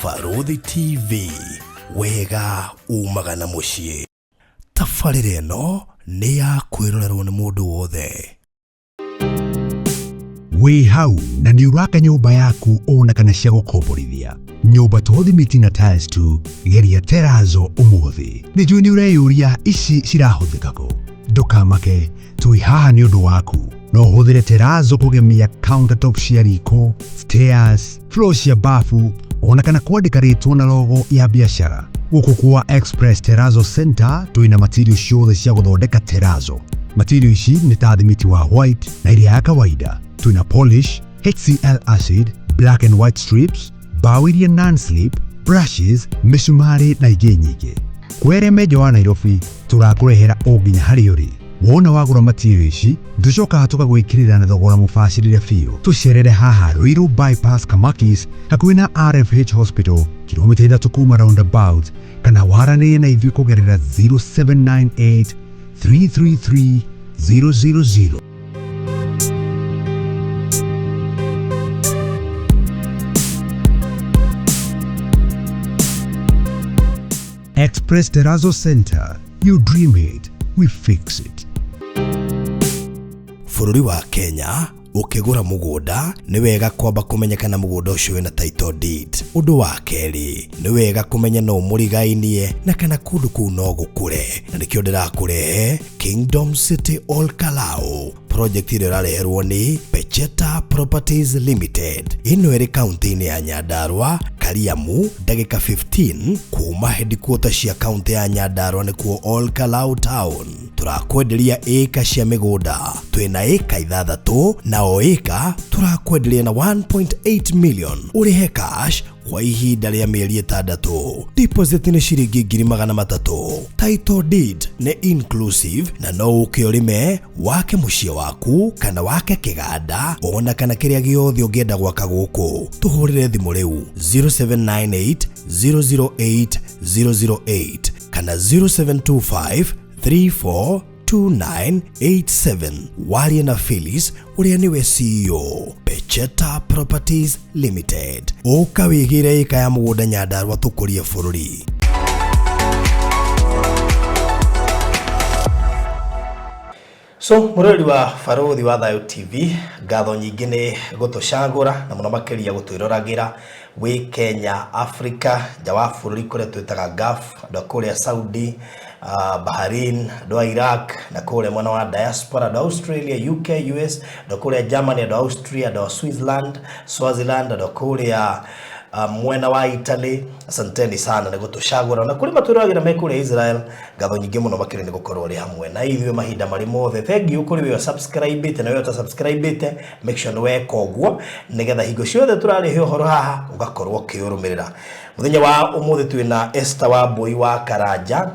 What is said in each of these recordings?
Barũthi TV, wega umaga na mũciĩ. Tabarĩra ĩno nĩ ya kwĩrorerwo nĩ mũndũ wothe. Wĩ hau na nĩ ũraka nyũmba yaku ona kana cia gũkomborithia nyũmba to thimiti na tiles tu, geria terazo ũmũthĩ. Nĩ njũĩ nĩ ũreyũria ici cirahũthĩka kũ. Ndũkamake, twĩ haha nĩ ũndũ waku. No ũhũthĩre terazo kũgemia countertop cia riko, stairs, floor cia bafu ona kana kwandĩka rĩtwa na logo ya biacara. Gũkũ kwa Express Terrazzo Center twĩna material ciothe cia gũthondeka terrazzo. Material ici nĩ ta thimiti wa white na ĩrĩa ya kawaida. Twĩna polish, HCl acid, black and white strips, mbaũ iria non-slip, brushes, mĩcumarĩ na ingĩ nyingĩ. Kwĩ arĩa me nja wa Nairobi tũrakũrehera o nginya harĩa ũrĩ. Wona wagũra material ici tũcokaga tũkagwĩkĩrĩra na thogora mũbacĩrĩre biũ. Tũcerere haha Ruiru Bypass Kamakis hakuhĩ na RFH Hospital kilomita 3 kuma roundabout, kana waranĩrie na ithuĩ kũgerera 0798 333 000. Express Terrazzo Center. You dream it, we fix it. Bũrũri wa Kenya, ũkĩgũra mũgũnda nĩ wega kwamba kũmenya kana mũgũnda ũcio wĩna title deed. Ũndũ wa kerĩ, nĩ wega kũmenya no mũrigainie na kana kũndũ kũu no gũkũre, na nĩkĩo ndĩrakũrehe Kingdom City Ol Kalou, project ĩrĩa ĩrareherwo nĩ Pecheta Properties Limited. Ĩno ĩrĩ kaunti-inĩ ya Nyandarua, Kariamu, ndagĩka 15 kuma headquarter cia kaunti ya Nyandarua nĩkuo Ol Kalou Town. Tũrakwenderia ĩka cia mĩgũnda, twĩna ĩka 6 na o ĩka tũrakwenderia na 1.8 million ũrĩhe cash kwa ihinda rĩa mĩeri 6. Deposit nĩ ciringi 300,000. Title deed nĩ inclusive na no ũke ũrĩme, wake mũciĩ waku kana wake kĩganda ona kana kĩrĩa gĩothe ũngĩenda gwaka gũkũ. Tũhũrĩre thimũ rĩu 0798 008 008 kana 0725 342987. Warie na Phyllis ũrĩa nĩwe CEO Pecheta Properties Limited. Ũka wĩgĩre ĩka ya mũgũnda Nyandarua tũkũrie bũrũri. So mũrori wa Barũthi wa Thayũ TV, ngatho nyingĩ nĩ gũtũcagũra na mũno makĩria gũtwĩroragĩra wĩ Kenya, Africa, nja wa bũrũri kũrĩa twĩtaga Gulf, andũ a kũrĩa Saudi, Bahrain, andũ a Iraq na kũrĩa mwena wa diaspora, andũ a Australia, UK, US, andũ a kũrĩa Germany, andũ a Austria, andũ a Switzerland, Swaziland, andũ a kũrĩa mwena wa Italy. Asanteni sana nĩ gũtũcagũra, na kũrĩ matwĩroragĩra me kũrĩa Israel, ngatho nyingĩ mũno makĩria nĩ gũkorwo ũrĩ hamwe na ithuĩ mahinda marĩ mothe. Thank you kũrĩ we subscribe na we ũtasubscribe, make sure nĩ weka ũguo nĩgetha hingo ciothe tũrarehe ũhoro haha ũgakorwo ũkĩũrũmĩrĩra. Mũthenya wa ũmũthĩ twĩna Esther Wambui wa Karanja.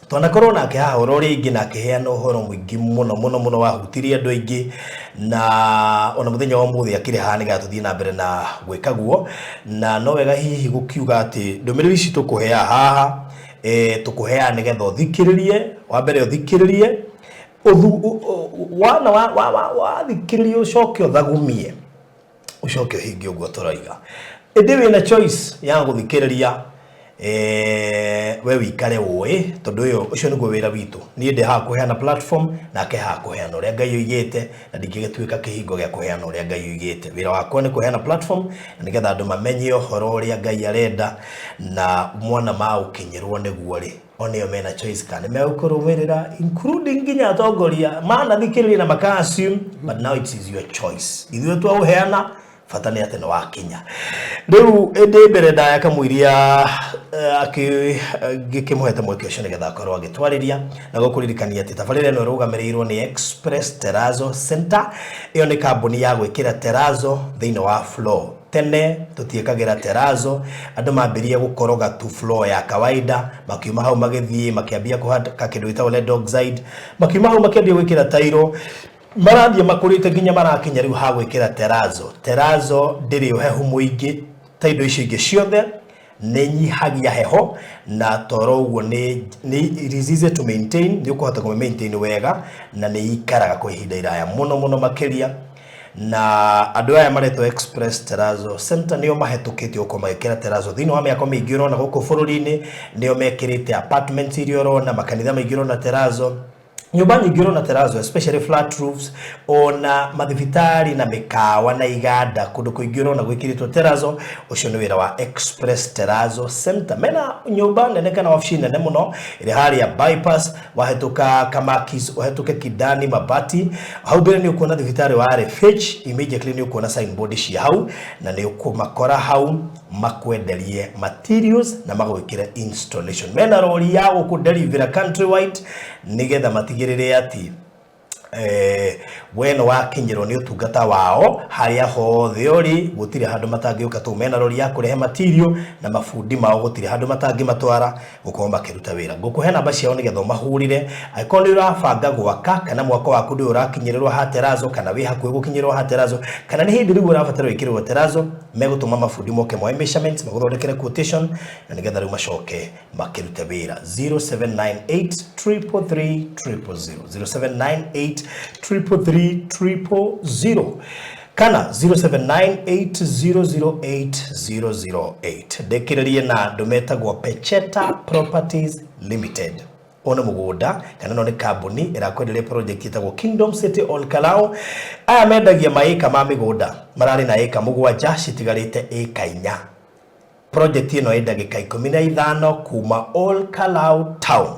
Twanakorwo nake haha oro rĩngĩ na akĩheana ũhoro mũingĩ mũno mũno mũno wahutirie andũ aingĩ, na ona mũthenya wa ũmũthĩ akĩrĩ haha nĩgetha tũthiĩ na mbere na gwĩka guo. Na no wega hihi gũkiuga atĩ ndũmĩrĩri ici tũkũheaga haha, tũkũheaga nĩgetha ũthikĩrĩrie, wa mbere ũthikĩrĩrie, wana wathikĩrĩria ũcoke ũthagumie, ũcoke ũhingie ũguo tũroiga. Ĩndĩ wĩna choice ya gũthikĩrĩria, we wĩikare ũĩ, tondũ ũyũ ũcio nĩguo wĩra witũ. Niĩ ndĩ haha kũheana platform, nake haha kũheana ũrĩa Ngai oigĩte, na ndingĩgĩtuĩka kĩhingo gĩa kũheana ũrĩa Ngai oigĩte. Wĩra wakwa nĩ kũheana platform na nĩgetha andũ mamenye ũhoro ũrĩa Ngai arenda, na mwana maũkinyĩrwo nĩguo rĩ, o nĩo mena choice kana nĩ megũkũrũmĩrĩra, including nginya atongoria manathikĩrĩria na maka assume, but now it is your choice. Ithuĩ twaũheana, bata nĩ atĩ nĩ wakinya. Rĩu ĩndĩ mbere ndaya kamũiria ngĩkĩmũhete mweke ũcio nĩgetha akorwo agĩtwarĩria na gũkũririkania atĩ tabarĩra ĩno ĩrũgamĩrĩirwo nĩ Express Terrazzo Center. Ĩyo nĩ kambuni ya gwĩkĩra terrazzo thĩinĩ wa floor. Tene tũtiĩkagĩra terrazzo, andũ mambĩrĩria gũkoroga tu floor ya kawaida, makiuma hau magĩthiĩ makĩambia kũhaka kĩndũ gĩtagwo lead oxide, makiuma hau makĩambia gwĩkĩra tairo, marathiĩ makũrĩte nginya marakinya rĩu ha gwĩkĩra terrazzo. Terrazzo ndĩrĩ ũhehu mũingĩ ta indo icio ingĩ ciothe, nĩ nyihagia heho, na toro ũguo nĩ it is easy to maintain, nĩ ũkũhota kũmĩ maintain wega, na nĩ ikaraga kwa ihinda iraya mũno mũno makĩria. Na andũ aya maretwo Express Terrazzo Center nĩo mahetũkĩte gũkorwo magĩkĩra terrazzo thĩinĩ wa mĩako mĩingĩ ũrona gũkũ bũrũri-inĩ. Nĩo mekĩrĩte apartments iria ũrona, makanitha maingĩ ũrona terrazzo, nyũmba nyingĩ ũrona terrazzo, especially flat roofs, ona mathibitarĩ na mĩkawa na iganda, kũndũ kũingĩ ũrona gwĩkĩrĩtwo terrazzo. Ũcio nĩ wĩra wa Express Terrazzo Center. Mena nyũmba nene kana wabici nene mũno ĩrĩa harĩa bypass, wahĩtũka Kamakis, ũhetũke Kidani Mabati, hau mbere nĩ ũkuona thibitarĩ wa RFH. Immediately nĩ ũkuona signboard cia hau na nĩ ũkũmakora hau makwenderie materials na magwĩkĩre installation. Mena rori ya gũkũ deliver countrywide nĩgetha matigĩrĩre atĩ we nĩ wakinyĩrwo nĩ ũtungata wao harĩa hothe ũrĩ. Gũtirĩ handũ matangĩũka tũu. Mena rori ya kũrehe material na mabundi mao, gũtirĩ handũ matangĩmatwara gũkorwo makĩruta wĩra. Ngũkũhe namba ciao nĩgetha ũmahũrĩre angĩkorwo nĩ ũrabanga gwaka, kana mwako waku ndũrĩ ũrakinyĩrĩrwo ha terrazzo, kana wĩ hakuhĩ gũkinyĩrĩrwo ha terrazzo, kana nĩ hĩndĩ rĩu ũrabatara gwĩkĩrĩrwo terrazzo. Megũtũma mabundi moke moe measurements, magũthondekere quotation na nĩgetha rĩu macoke makĩrute wĩra. 0798 333 000, 0798 333 000 kana 0798008008. Ndĩkĩrĩrie na andũ metagwo Pecheta Properties Limited. Ũyũ nĩ mũgũnda kana ĩno nĩ kambuni ĩrakwenderia project ĩtagwo Kingdom City Ol Kalou. Aya mendagia maĩka ma mĩgũnda, mararĩ na ĩka 7, citigarĩte ĩka 4. Project ĩno ĩ ndagĩka 15 kuma Ol Kalou town.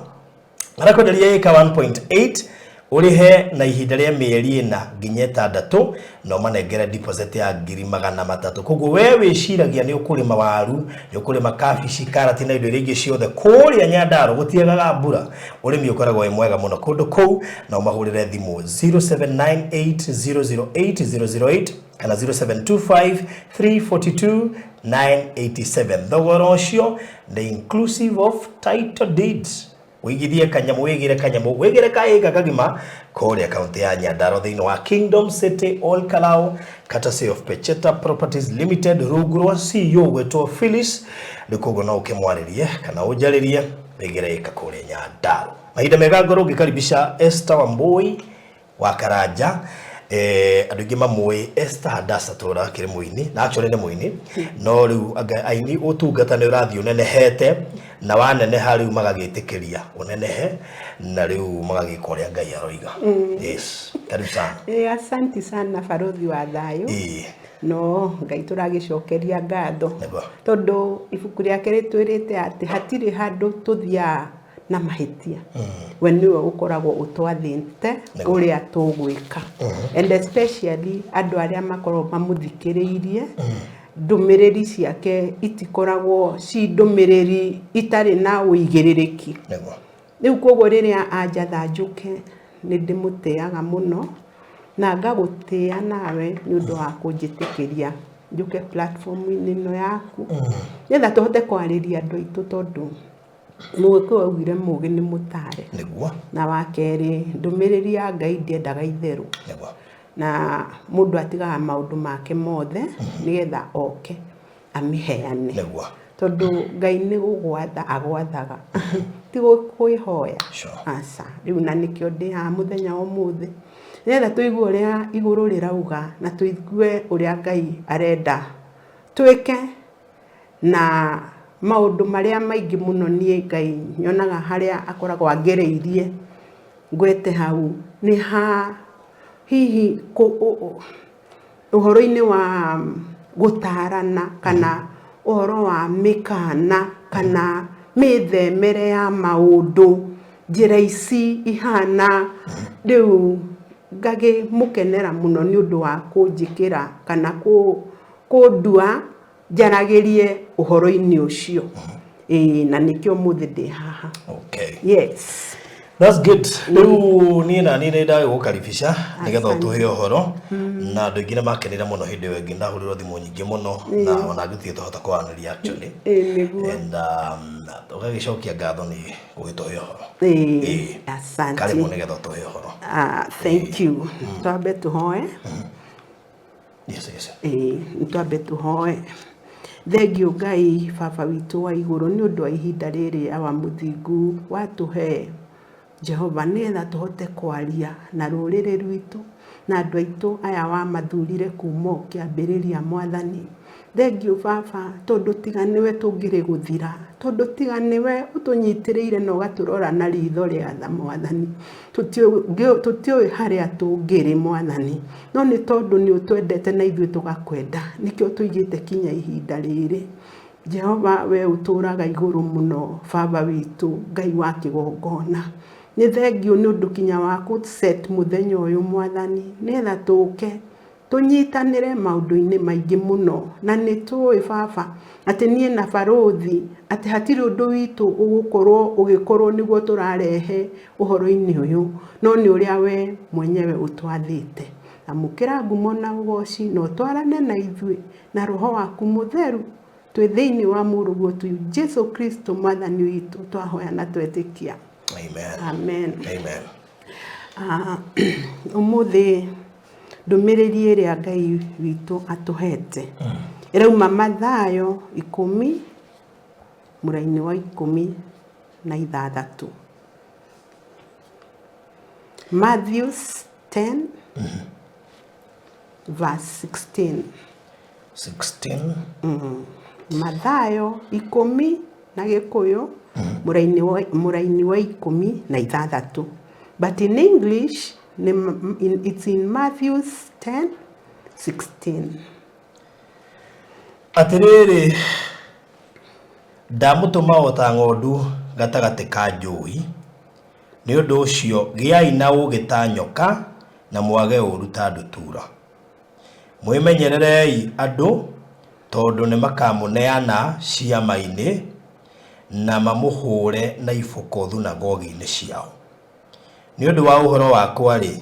Marakwenderia ĩka 1.8, ũrĩhe na ihinda rĩa mĩeri 4 nginya 6 na ũmanengere deposit ya 300,000. Koguo we wĩciragia nĩ ũkũrĩma waru, nĩ ũkũrĩma kabici, karati na indo iria ingĩ ciothe kũrĩa Nyandarua, gũtiagaga mbura, ũrĩmi ũkoragwo wĩ mwega mũno kũndũ kũu. Na ũmahũrĩre thimũ 0798008008 kana 0725 342 987. Thogora ũcio nĩ inclusive of title deeds. Wĩigithie kanyamũ, wĩgĩre kanyamũ, wĩgĩre kaĩga kagima kũrĩa kaunti ya Nyandarua thĩinĩ wa Kingdom City Ol Kalou, courtesy of Pecheta Properties Limited, rungu rwa CEO gwĩtwo Phyllis. Rĩu koguo no ũkĩmwarĩrie kana ũnjarĩrie wĩgĩre ĩka kũrĩa Nyandarua. Mahinda mega ngorwo ngĩkaribisha Esther Wambui wa Karanja. Andũ aingĩ mamũĩ Esther Hadasa tũra akĩrĩ mũini, na actually nĩ mũini, no rĩu anga aini ũtungata nĩ ũrathiĩ ũnenehete na waneneha, rĩu magagĩtĩkĩria ũnenehe na rĩu magagĩka ũrĩa Ngai aroiga. Yes, karibu sana. Asanti sana, barothi wa thayũ. No Ngai tũragĩcokeria ngatho tondũ ibuku rĩake rĩtwĩrĩte atĩ hatirĩ handũ tũthiaga na mahĩtia, we nĩwe ũkoragwo ũtwathĩte ũrĩa tũgwĩka, and especially andũ arĩa makoragwo mamũthikĩrĩirie. Ndũmĩrĩri ciake itikoragwo ci ndũmĩrĩri itarĩ na ũigĩrĩrĩki. Rĩu koguo rĩrĩa anjatha njũke, nĩ ndĩmũtĩaga mũno na ngagũtĩa nawe nĩ ũndũ wa kũnjĩtĩkĩria njũke platform-inĩ ĩno yaku nĩgetha tũhote kwarĩria andũ aitũ, tondũ Mũgĩkũyũ augire mũgĩ nĩ mũtare. Na wa kerĩ, ndũmĩrĩri ya Ngai ndĩendaga itherũ. Na mũndũ atigaga maũndũ make mothe nĩgetha oke amĩheane, tondũ Ngai nĩ gũgwatha agwathaga, ti kwĩhoya. Aca. Rĩu na nĩkĩo ndĩ haha mũthenya wa ũmũthĩ, nĩgetha tũigue ũrĩa igũrũ rĩrauga na tũigue ũrĩa Ngai arenda twĩke. Na maũndũ marĩa maingĩ mũno niĩ Ngai nyonaga harĩa akoragwo angereirie ngwete hau nĩ ha hihi ũhoro-inĩ wa gũtarana kana ũhoro wa mĩkana kana mĩthemere ya maũndũ, njĩra ici ihana. Rĩu ngagĩmũkenera mũno nĩ ũndũ wa kũnjĩkĩra kana kũndua njaragĩrie ũhoro-inĩ ũcio. Ĩĩ, na nĩkĩo ũmũthĩ ndĩ haha. Yes. That's good. Rĩu niĩ na niĩ nĩ ndagĩgũkaribisha nĩgetha ũtũhe ũhoro, na andũ aingĩ nĩ makenire mũno. Hĩndĩ ĩyo ĩngĩ ndahũrĩrwo thimũ nyingĩ mũno na ona ngĩtige tũhota kwaranĩria actually. Ĩĩ, nĩguo. And ũgagĩcokia ngatho nĩ gũgĩtũhe ũhoro. Ĩĩ, asante. Karibu nĩgetha ũtũhe ũhoro. Ah, thank you. Twambe tũhoe. Yes. Ĩĩ, nĩ twambe tũhoe. Thengiũ Ngai Baba witũ wa igũrũ nĩ ũndũ wa ihinda rĩrĩ, Awa mũthingu, watũhe Jehova nĩgetha tũhote kwaria na rũrĩrĩ rwitũ. Na andũ aitũ aya wamathurire kuma o kĩambĩrĩria Mwathani. Thengiũ Baba tondũ tiga nĩwe tũngĩrĩ gũthira, tondũ tiga nĩwe ũtũnyitĩrĩire na ũgatũrora na ritho rĩa tha Mwathani, tũtiũĩ harĩa tũngĩrĩ Mwathani. No nĩ tondũ nĩ ũtwendete na ithuĩ tũgakwenda, nĩkĩo tũigĩte kinya ihinda rĩrĩ. Jehova we ũtũraga igũrũ mũno, Baba witũ, Ngai wa kĩgongona. Nĩ thengiũ nĩ ũndũ kinya wa kũ set mũthenya ũyũ Mwathani, nĩgetha tũke tũnyitanĩre maũndũ-inĩ maingĩ mũno. Na nĩ tũĩ Baba, atĩ niĩ na barũthi, atĩ hatirĩ ũndũ witũ ũgũkorwo ũgĩkorwo nĩguo tũrarehe ũhoro-inĩ ũyũ, no nĩ ũrĩa we mwenyewe ũtwathĩte. Amũkĩra ngumo na ũgoci na ũtwarane na ithuĩ na roho waku mũtheru twĩ thĩinĩ wa mũrũguo tu Jesu Kristo mwathani witũ twahoya na twetĩkia. Amen. Amen. Amen. Ũmũthĩ ndũmĩrĩri ĩrĩa Ngai witũ atũhete ĩrauma Mathayo 10 mũraini wa 16. Matthew 10 verse 16. 16. Mathayo 10 na Gĩkũyũ mũraini wa 16. But in English it's in Matthew 10:16. Atĩrĩrĩ, ndamũtũma o ta ng'ondu gatagatĩ ka njũi, nĩ ũndũ ũcio gĩai na ũũgĩ ta nyoka na mwage ũũru ta ndutura. Mwĩmenyererei andũ, tondũ nĩmakamũneana ciama-inĩ na mamũhũre na iboko thunagogi-inĩ ciao. Nĩ ũndũ wa ũhoro wakwa-rĩ,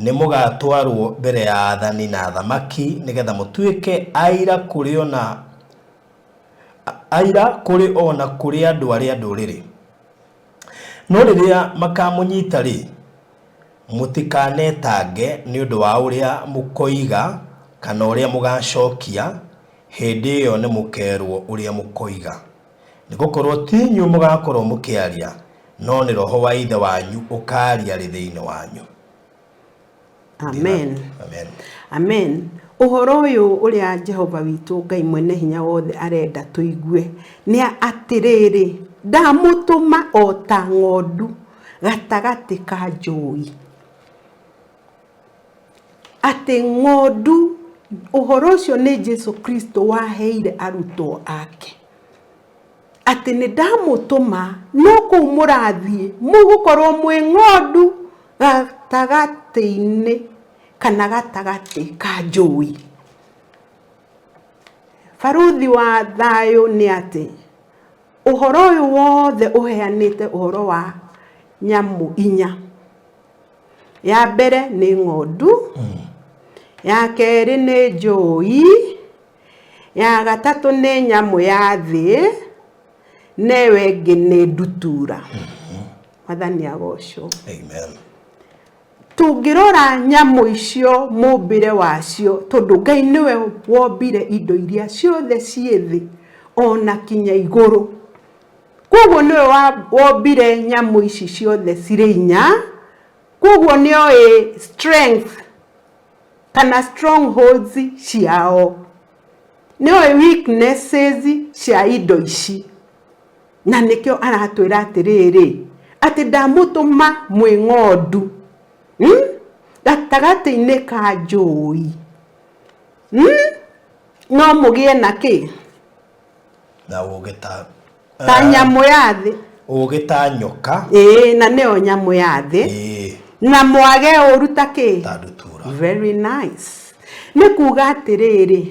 nĩmũgatwarwo mbere ya aathani na athamaki nĩgetha mũtuĩke aira kũrĩ o na kũrĩ andũ arĩa ndũrĩrĩ. No rĩrĩa makamũnyita-rĩ, mũtikanetange nĩ ũndũ wa ũrĩa mũkoiga kana ũrĩa mũgacokia, hĩndĩ ĩyo nĩmũkerwo ũrĩa mũkoiga. Nĩgũkorwo ti inyuĩ mũgakorwo mũkĩaria, no nĩ Roho wa Ithe wanyu ũkaaria arĩ thĩinĩ wanyu. Amen. Amen. Amen. Ũhoro ũyũ ũrĩa Jehova witũ Ngai mwene hinya wothe arenda tũigue nĩ atĩrĩrĩ, ndamũtũma o ta ng'ondu gatagatĩ ka njũi. Atĩ ng'ondu, ũhoro ũcio nĩ Jesu Kristo waheire arutwo ake. Atĩ nĩ ndamũtũma, no kũu mũrathiĩ mũgũkorwo mwĩ ng'ondu gatagatĩ-inĩ kana gatagatĩ ka njũi. Barũthi wa thayũ nĩ atĩ ũhoro ũyũ wothe ũheanĩte ũhoro wa nyamũ inya. Ya mbere nĩ ng'ondu, ya kerĩ nĩ njũi, ya gatatũ nĩ nyamũ ya thĩ, na ĩyo ĩngĩ nĩ ndutura. Mwathani agocwo. Amen. Tũngĩrora nyamũ icio mũmbĩre wacio, tondũ Ngai nĩwe wombire indo iria ciothe ciĩ thĩ ona kinya igũrũ. Koguo nĩwe wombire nyamũ ici ciothe cirĩ inya, koguo nĩoĩ strength kana strongholds ciao, nĩoĩ weaknesses cia indo ici. Na nĩkĩo aratwĩra atĩrĩrĩ, atĩ ndamũtũma mwĩ ng'ondu gatagatĩ-inĩ ka njũi, no mũgĩe na kĩ? Na ũũgĩ ta nyamũ ya thĩ. Ũũgĩ ta nyoka. Ĩĩ, na nĩyo nyamũ ya thĩ. Na mwage ũũru ta kĩ? Ta ndutura. Very nice. Nĩ kuga atĩrĩrĩ,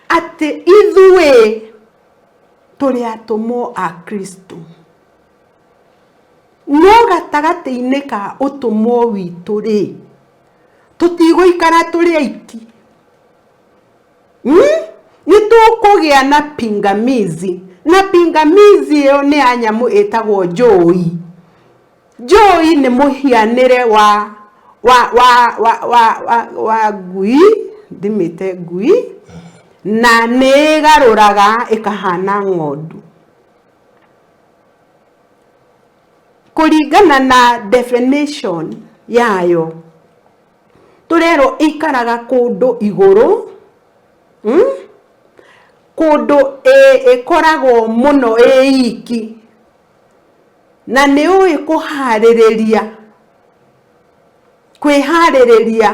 atĩ ithuĩ tũrĩ atũmwo a Kristo. No gatagatĩ-inĩ ka ũtũmwo witũ rĩ, tũtigũikara tũrĩ aiki. Nĩ tũkũgĩa na pingamizi. Na pingamizi ĩyo nĩ ya nyamũ ĩtagwo njũi. Njũi nĩ mũhianĩre wa ngui, ndĩmĩte ngui, na nĩ ĩgarũraga ĩkahana ng'ondu. Kũringana na definition yayo, Tũrerwo ĩikaraga kũndũ igũrũ, kũndũ ĩkoragwo mũno ĩ iki, na nĩ ũĩ kũharĩrĩria, kwĩharĩrĩria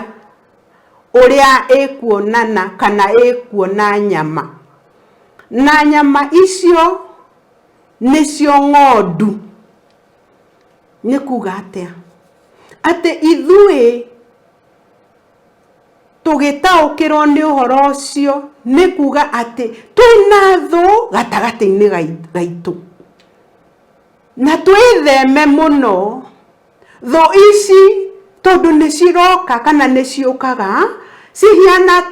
ũrĩa ĩkuonana kana ĩkuona nyama. Na nyama icio nĩcio ng'ondu. Nĩ kuga atĩa? Atĩ ithuĩ tũgĩtaũkĩrwo nĩ ũhoro ũcio nĩ kuga atĩ twĩna thũ gatagatĩ-inĩ gaitũ. Na twĩtheme mũno thũ ici tondũ nĩ ciroka kana nĩ ciũkaga cihiana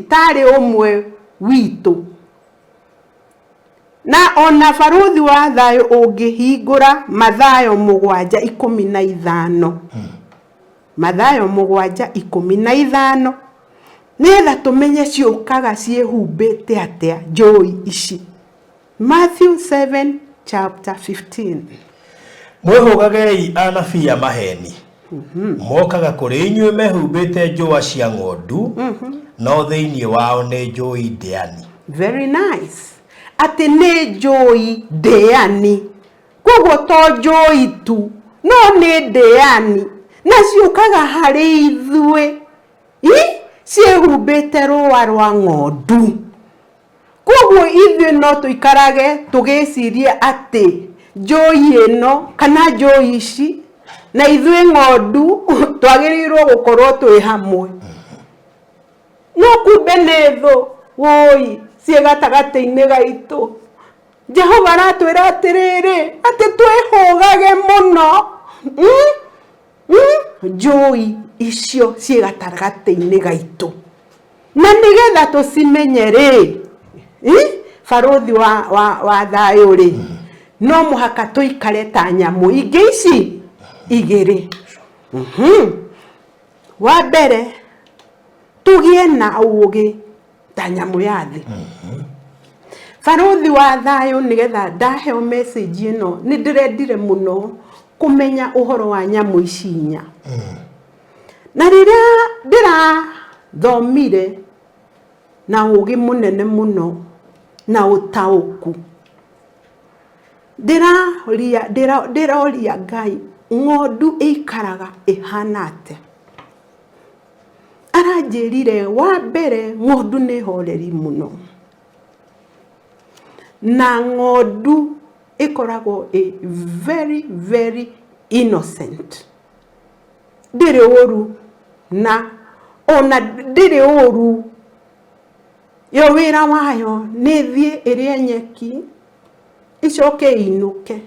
tarĩ ũmwe witũ. Na ona barũthi wa thayũ ũngĩhingũra Mathayo 7:15, Mathayo 7:15, nĩgetha tũmenye ciũkaga ciĩhumbĩte atĩa njũi ici. Matthew 7 chapter 15. Mwĩhũgagei anabii a maheeni, mokaga kũrĩ inyuĩ mehumbĩte njũa cia ng'ondu, no thĩinĩ wao nĩ njũi ndĩani. Very nice. Atĩ nĩ njũi ndĩani. Koguo to njũi tu, no nĩ ndĩani. Na ciũkaga harĩ ithuĩ ciĩhumbĩte rũa rwa ng'ondu. Koguo ithuĩ no tũikarage tũgĩciria atĩ njũi ĩno kana njũi ici na ithuĩ ng'ondu twagĩrĩirwo gũkorwo twĩ hamwe. No kumbe nĩ thũ wũi ciĩ gatagatĩ-inĩ gaitũ. Jehova aratwĩra atĩrĩrĩ, atĩ twĩhũgage mũno njũi icio ciĩ gatagatĩ-inĩ gaitũ. Na nĩgetha tũcimenye rĩ, barũthi wa thayũ rĩ, no mũhaka tũikare ta nyamũ ingĩ ici igĩrĩ. Wa mbere tũgĩe na ũgĩ ta nyamũ ya thĩ. Barũthi wa thayũ nĩgetha ndaheo message ĩno nĩ ndĩrendire mũno kũmenya ũhoro wa nyamũ ici inya. Na rĩrĩa ndĩrathomire na ũgĩ mũnene mũno na ũtaũku, ndĩroria ndĩroria Ngai ng'ondu ĩikaraga ĩhana atĩa? Aranjĩrire wa mbere ng'ondu nĩ horeri mũno, na ng'ondu ĩkoragwo ĩ very very innocent. Ndĩrĩ ũru na ona ndĩrĩ ũru, yo wĩra wayo nĩ ĩthiĩ ĩrĩe nyeki ĩcoke ĩinũke.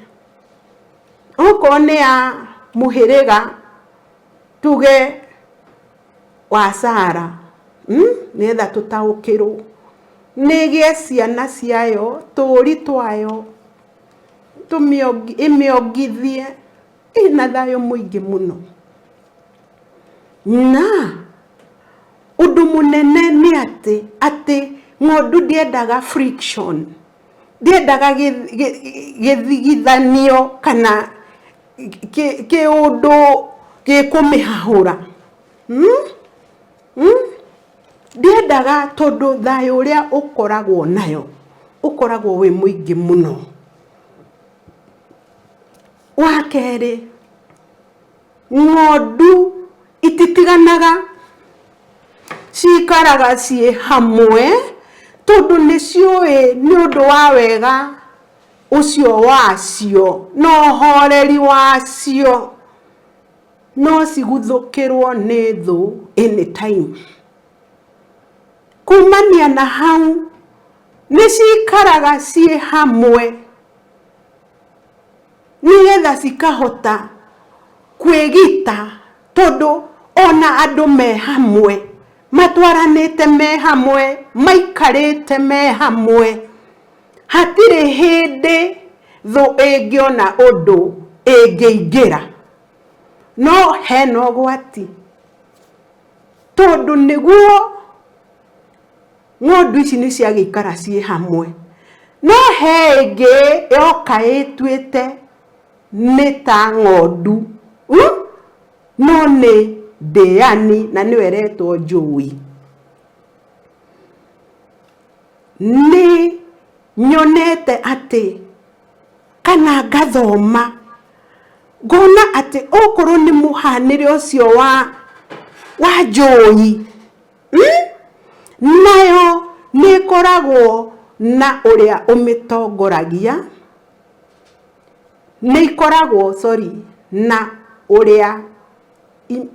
Okorwo nĩ ya mũhĩrĩga tuge wa Sarah, nĩgetha tũtaũkĩrwo, nĩ ĩgĩe ciana ciayo, tũũri twayo, ĩmĩongithie ĩna thayũ mũingĩ mũno. Na ũndũ mũnene nĩ atĩ, atĩ ng'ondu ndĩendaga friction, ndĩendaga gĩthigithanio kana kĩũndũ gĩkũmĩhahũra. Ndĩendaga tondũ thayũ ũrĩa ũkoragwo nayo ũkoragwo wĩ mũingĩ mũno. Wa kerĩ, ng'ondu ititiganaga, cikaraga ciĩ hamwe tondũ nĩ ciũĩ nĩ ũndũ wa wega ũcio wacio na ũhoreri wacio no ciguthũkĩrwo nĩ thũ anytime. Kumania na hau nĩ cikaraga ciĩ hamwe nĩgetha cikahota kwĩgita tondũ ona andũ me hamwe, matwaranĩte me hamwe, maikarĩte me hamwe, hatirĩ hĩndĩ thũ ĩngĩona ũndũ ĩngĩingĩra. No hena ũgwati tondũ nĩguo Ng'ondu ici nĩ ciagĩikara ciĩ hamwe. No he ĩngĩ yoka ĩtuĩte nĩ ta ng'ondu, no nĩ ndĩani na nĩwe ĩretwo njũi. Nĩ nyonete atĩ kana ngathoma ngona atĩ okorwo nĩ mũhanĩre ũcio wa njũi, nayo nĩ ĩkoragwo na ũrĩa ũmĩtongoragia, nĩ ikoragwo sorry na ũrĩa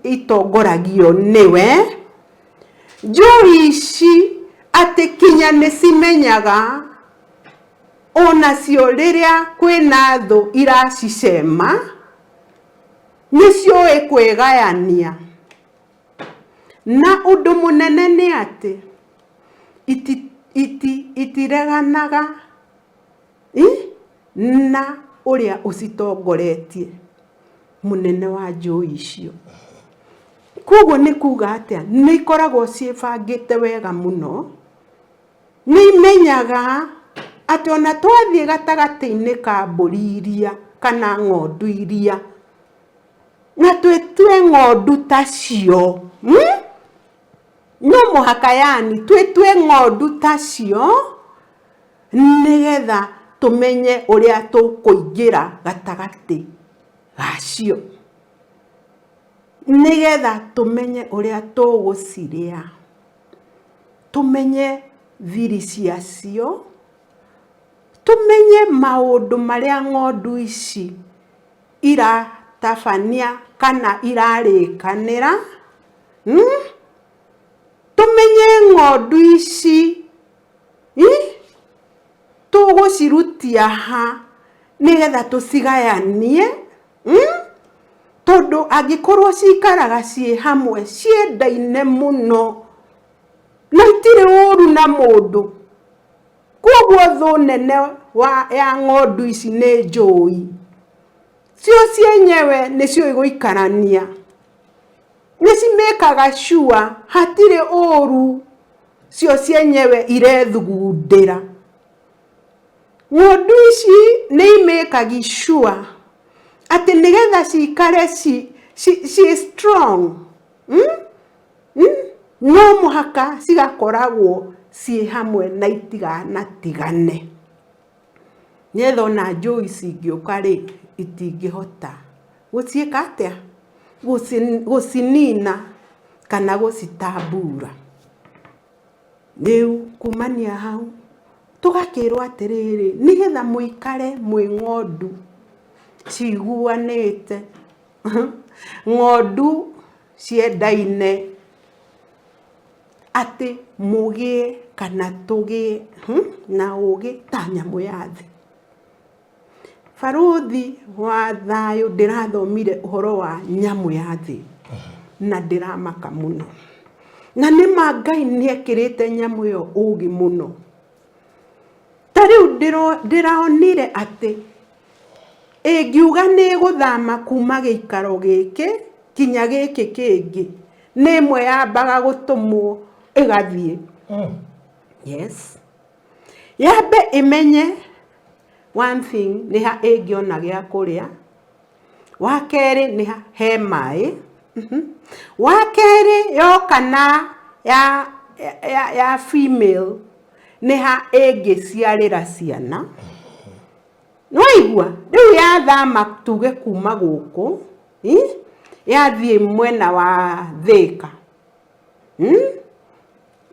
itongoragio nĩwe. Njũi ici atĩ kinya nĩ cimenyaga onacio rĩrĩa kwĩna thũ iracicema, nĩ ciũĩ kwĩgayania. Na ũndũ mũnene nĩ atĩ itireganaga na ũrĩa ũcitongoretie, mũnene wa njũi icio. Koguo nĩ kuga atĩa? Nĩ ikoragwo ciĩbangĩte wega mũno, nĩ imenyaga atĩ ona twathiĩ gatagatĩ-inĩ ka mbũri iria kana ng'ondu iria, na twĩtue ng'ondu tacio, no mũhaka yani twĩtue ng'ondu tacio, nĩgetha tũmenye ũrĩa tũkũingĩra gatagatĩ gacio, nĩgetha tũmenye ũrĩa tũgũcirĩa, tũmenye thiri ciacio, tũmenye maũndũ marĩa ng'ondu ici iratabania kana irarĩkanĩra, tũmenye ng'ondu ici tũgũcirutia ha nĩgetha tũcigayanie, tondũ angĩkorwo cikaraga ciĩ hamwe ciendaine mũno na itirĩ ũru na mũndũ, koguo thũ nene ya ng'ondu ici nĩ njũi. Cio cienyewe nĩ ciũĩ gũikarania, nĩ cimĩkaga sure hatirĩ ũru cio cienyewe irethugundĩra. Ng'ondu ici nĩ imĩkagi sure atĩ nĩgetha cikare ciĩ strong, no mũhaka cigakoragwo ciĩ hamwe na itiganatigane. Nĩgetha ona njũi cingĩũka rĩ, itingĩhota gũciĩka atĩa? Gũcinina kana gũcitambura. Rĩu kumania hau tũgakĩrwo atĩrĩrĩ, nĩgetha mũikare mwĩ ng'ondu ciguanĩte, ng'ondu ciendaine, atĩ mũgĩe kana tũgĩe na ũgĩ ta nyamũ ya thĩ. Barũthi wa thayũ ndĩrathomire ũhoro wa nyamũ ya thĩ na ndĩramaka mũno. Na nĩ ma Ngai nĩ ekĩrĩte nyamũ ĩyo ũgĩ mũno. Ta rĩu ndĩronire atĩ ĩngiuga nĩ ĩgũthama kuma gĩikaro gĩkĩ kinya gĩkĩ kĩngĩ, nĩ ĩmwe yambaga gũtũmwo ĩgathiĩ. Yes. Yambe ĩmenye one thing nĩ ha ĩngĩona gĩa kũrĩa, wa kerĩ nĩ ha he maĩ, wa kerĩ yoka na ya female nĩ ha ĩngĩciarĩra ciana. Nĩwaigua? Rĩu yathama tuge kuma gũkũ, yathiĩ mwena wa Thĩka,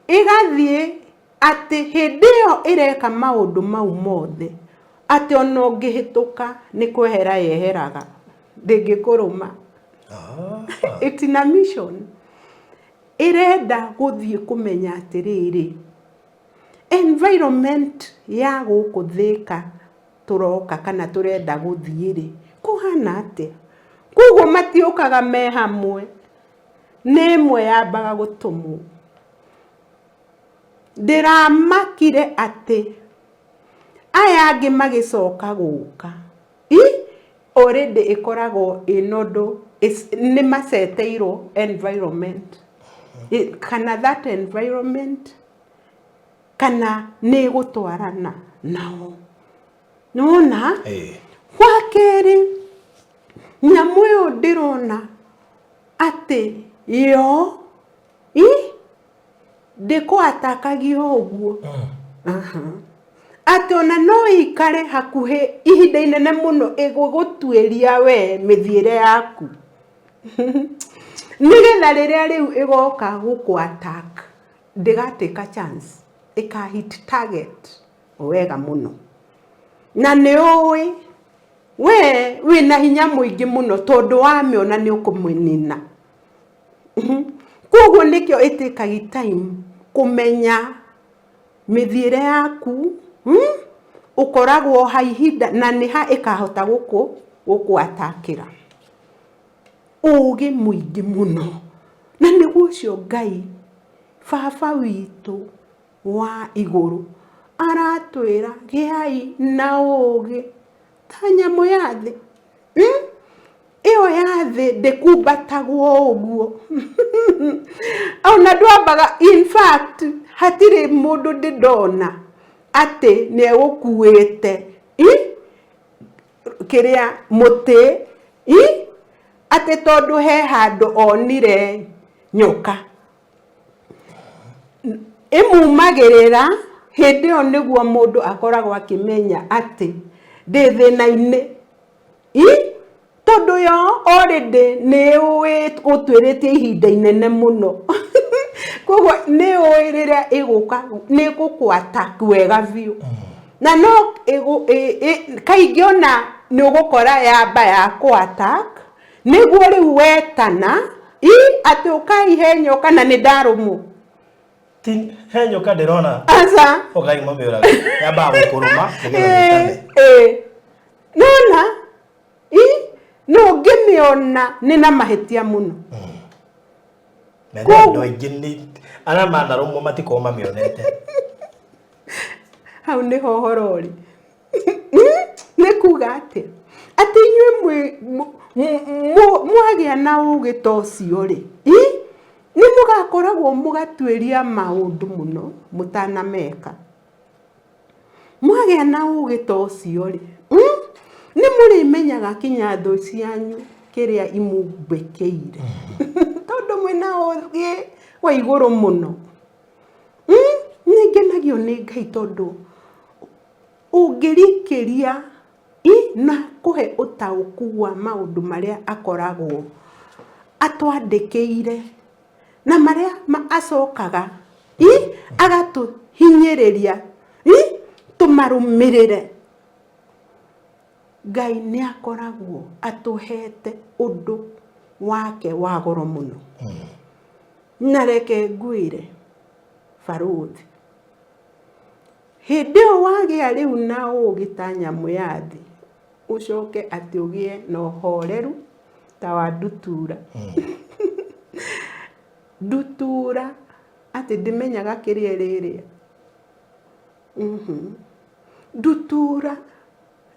ĩgathiĩ atĩ hĩndĩ ĩyo ĩreka maũndũ mau mothe, atĩ ona ũngĩhĩtũka nĩ kwehera yeheraga, ndĩngĩkũrũma. It's in a mission. Ĩrenda gũthiĩ kũmenya atĩrĩrĩ, environment ya gũkũ Thĩka tũroka kana tũrenda gũthiĩ rĩ, kũhana atĩa? Koguo matiũkaga me hamwe, nĩ ĩmwe yambaga gũtũmwo. Ndĩramakire atĩ aya angĩ magĩcoka gũka, i already ĩkoragwo ĩna ũndũ, nĩ maceteirwo environment, kana that environment kana nĩ ĩgũtwarana nao. Nĩwona? Wa kerĩ, nyamũ ĩyo ndĩrona atĩ Yo i ndĩkũatakagio ũguo. Aha. Atĩ ona no ikare hakuhĩ ihinda inene mũno ĩgũgũtuĩria we mĩthiĩre yaku, nĩgetha rĩrĩa rĩu ĩgoka gũkũ attack ndĩgatĩka chance, ĩka hit target wega mũno. Na nĩ ũĩ we wĩna hinya mũingĩ mũno, tondũ wamĩona nĩ ũkũmĩnina. Koguo nĩkĩo ĩtĩkagi time kũmenya mĩthiĩre yaku, Ũkoragwo ha ihinda na nĩ ha ĩkahota gũkũ attackĩra. Ũgĩ mũingĩ mũno. Na nĩguo ũcio Ngai Baba witũ wa igũrũ aratwĩra, gĩai na ũgĩ ta nyamũ ya thĩ. Ĩyo ya thĩ ndĩkumbatagwo ũguo. Ona ndwambaga, in fact hatirĩ mũndũ ndĩ ndona atĩ nĩ egũkuĩte kĩrĩa mũtĩ, atĩ tondũ he handũ onire nyoka. Ĩmumagĩrĩra hĩndĩ ĩyo nĩguo mũndũ akoragwo akĩmenya atĩ ndĩ thĩna-inĩ. Tondũ yo already nĩ ĩũĩ gũtuĩrĩtie ihinda inene mũno. Koguo nĩ ĩũĩ rĩrĩa ĩgũka nĩ ĩgũkũ attack wega biũ. Na no kaingĩ ona nĩ ũgũkora yamba ya kũ attack nĩguo rĩu wetana atĩ ũkai he nyoka na nĩ ndarũmwo. Ti he nyoka ndĩrona. Aca. Ũkai mũmĩũrage. Yambaga gũkũrũma nĩgetha wĩtane. Ĩĩ. Nona no ũngĩmĩona nĩ na mahĩtia mũno. Na nĩ andũ aingĩ nĩ arĩa manarũmwo matikoragwo mamĩonete. Hau nĩho ũhoro ũrĩ. Nĩ kuga atĩ atĩ inyuĩ mwagĩa na ũgĩ ta ũcio rĩ, nĩ mũgakoragwo mũgatuĩria maũndũ mũno mũtanameka. Mwagĩa na ũgĩ ta ũcio rĩ, nĩ mũrĩmenyaga kinya thũ cianyu kĩrĩa imũmbĩkĩire, tondũ mwĩna ũgĩ wa igũrũ mũno. Nĩ ngenagio nĩ Ngai tondũ ũngĩrikĩria na kũhe ũtaũku wa maũndũ marĩa akoragwo atwandĩkĩire na marĩa acokaga agatũhinyĩrĩria tũmarũmĩrĩre. Ngai nĩ akoragwo atũhete ũndũ wake wa goro mũno. Na reke ngwĩre barũthi, hĩndĩ ĩyo wagĩa rĩu na ũgĩ ta nyamũ ya thĩ, ũcoke atĩ ũgĩe na ũhoreru ta wa ndutura. Ndutura atĩ ndĩmenyaga kĩrĩa ĩrĩrĩa. Ndutura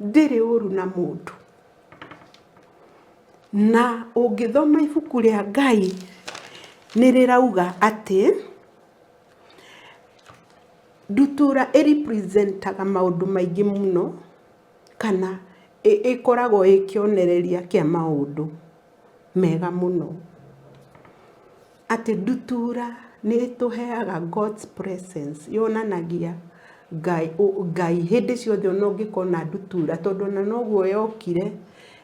ndĩrĩ ũru na mũndũ. Na ũngĩthoma ibuku rĩa Ngai nĩ rĩrauga atĩ ndutura ĩ represent aga maũndũ maingĩ mũno, kana ĩkoragwo ĩ kĩonereria kĩa maũndũ mega mũno. Atĩ ndutura nĩ ĩtũheaga God's presence, yonanagia Ngai, Ngai hĩndĩ ciothe ona ũngĩkona ndutura, tondũ ona noguo yokire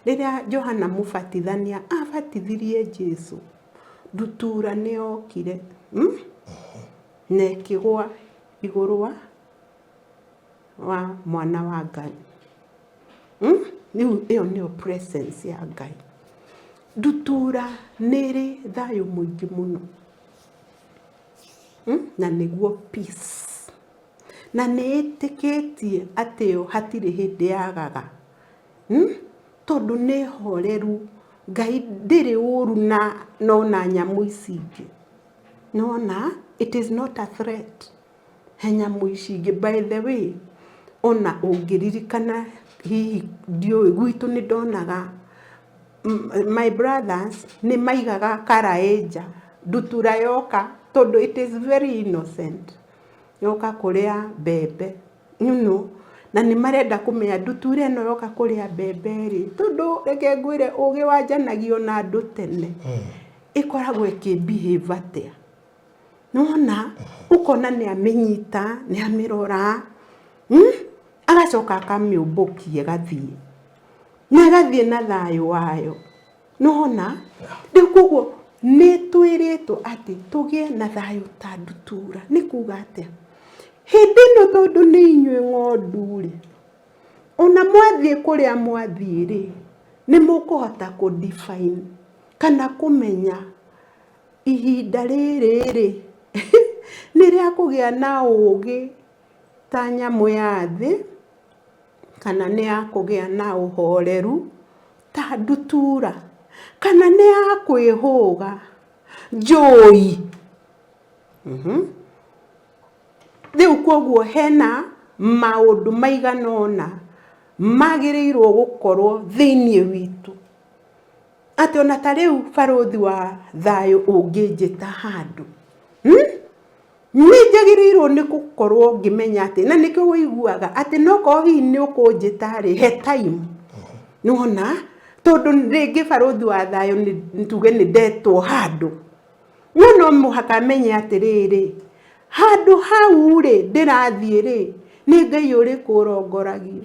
rĩrĩa Johana Mũbatithania abatithirie Jesu, ndutura nĩ yokire na ĩkĩgwa igũrũ wa mwana wa Ngai. Rĩu ĩyo nĩyo presence ya Ngai. Ndutura nĩ ĩrĩ thayũ mũingĩ mũno, Na nĩguo peace. Na nĩ ĩtĩkĩtie atĩ yo hatirĩ hĩndĩ yagaga, Tondũ nĩ horeru, Ngai ndĩrĩ ũru na nona nyamũ ici ingĩ. Nĩwona it is not a threat he nyamũ ici ingĩ. By the way, ona ũngĩririkana hihi ndiũĩ, gwitũ nĩ ndonaga my brothers nĩ maigaga karaĩ nja, ndutura yoka, tondũ it is very innocent, yoka kũrĩa mbembe, na nĩ marenda kũmenya ndutura ĩno yoka kũrĩa mbembe rĩ, tondũ reke ngwĩre ũgĩ wanjanagio na andũ tene. Ĩkoragwo ĩkĩ behave atĩa? Nĩwona? Ũkona nĩ amĩnyita, nĩ amĩrora, Agacoka akamĩũmbũkia ĩgathiĩ. Na ĩgathiĩ na thayũ wayo. Nĩwona? Rĩu koguo nĩ twĩrĩtwo atĩ tũgĩe na thayũ ta ndutura. Nĩ kuga atĩa? Hĩndĩ ĩno tondũ nĩ inyuĩ ng'ondu rĩ, ona mwathiĩ kũrĩa mwathiĩ rĩ, nĩ mũkũhota kũ define kana kũmenya ihinda rĩrĩ rĩ, nĩ rĩa kũgĩa na ũgĩ ta nyamũ ya thĩ, kana nĩ ya kũgĩa na ũhoreru ta ndutura, kana nĩ ya kwĩhũga njũi. Rĩu kwoguo hena maũndũ maigana ũna magĩrĩirwo gũkorwo thĩiniĩ witũ. Atĩ ona ta rĩu barũthi wa thayũ ũngĩnjĩta handũ, nĩ njagĩrĩirwo nĩ gũkorwo ngĩmenya atĩ, na nĩkĩo ũiguaga atĩ nokorwo hihi nĩ ũkũnjĩta rĩ, he time. Nĩwona? Tondũ rĩngĩ barũthi wa thayũ tuge nĩ ndetwo handũ. No no mũhaka menye atĩrĩrĩ, handũ hau rĩ, ndĩrathiĩ rĩ, nĩ Ngai ũrĩkũ ũrongoragio?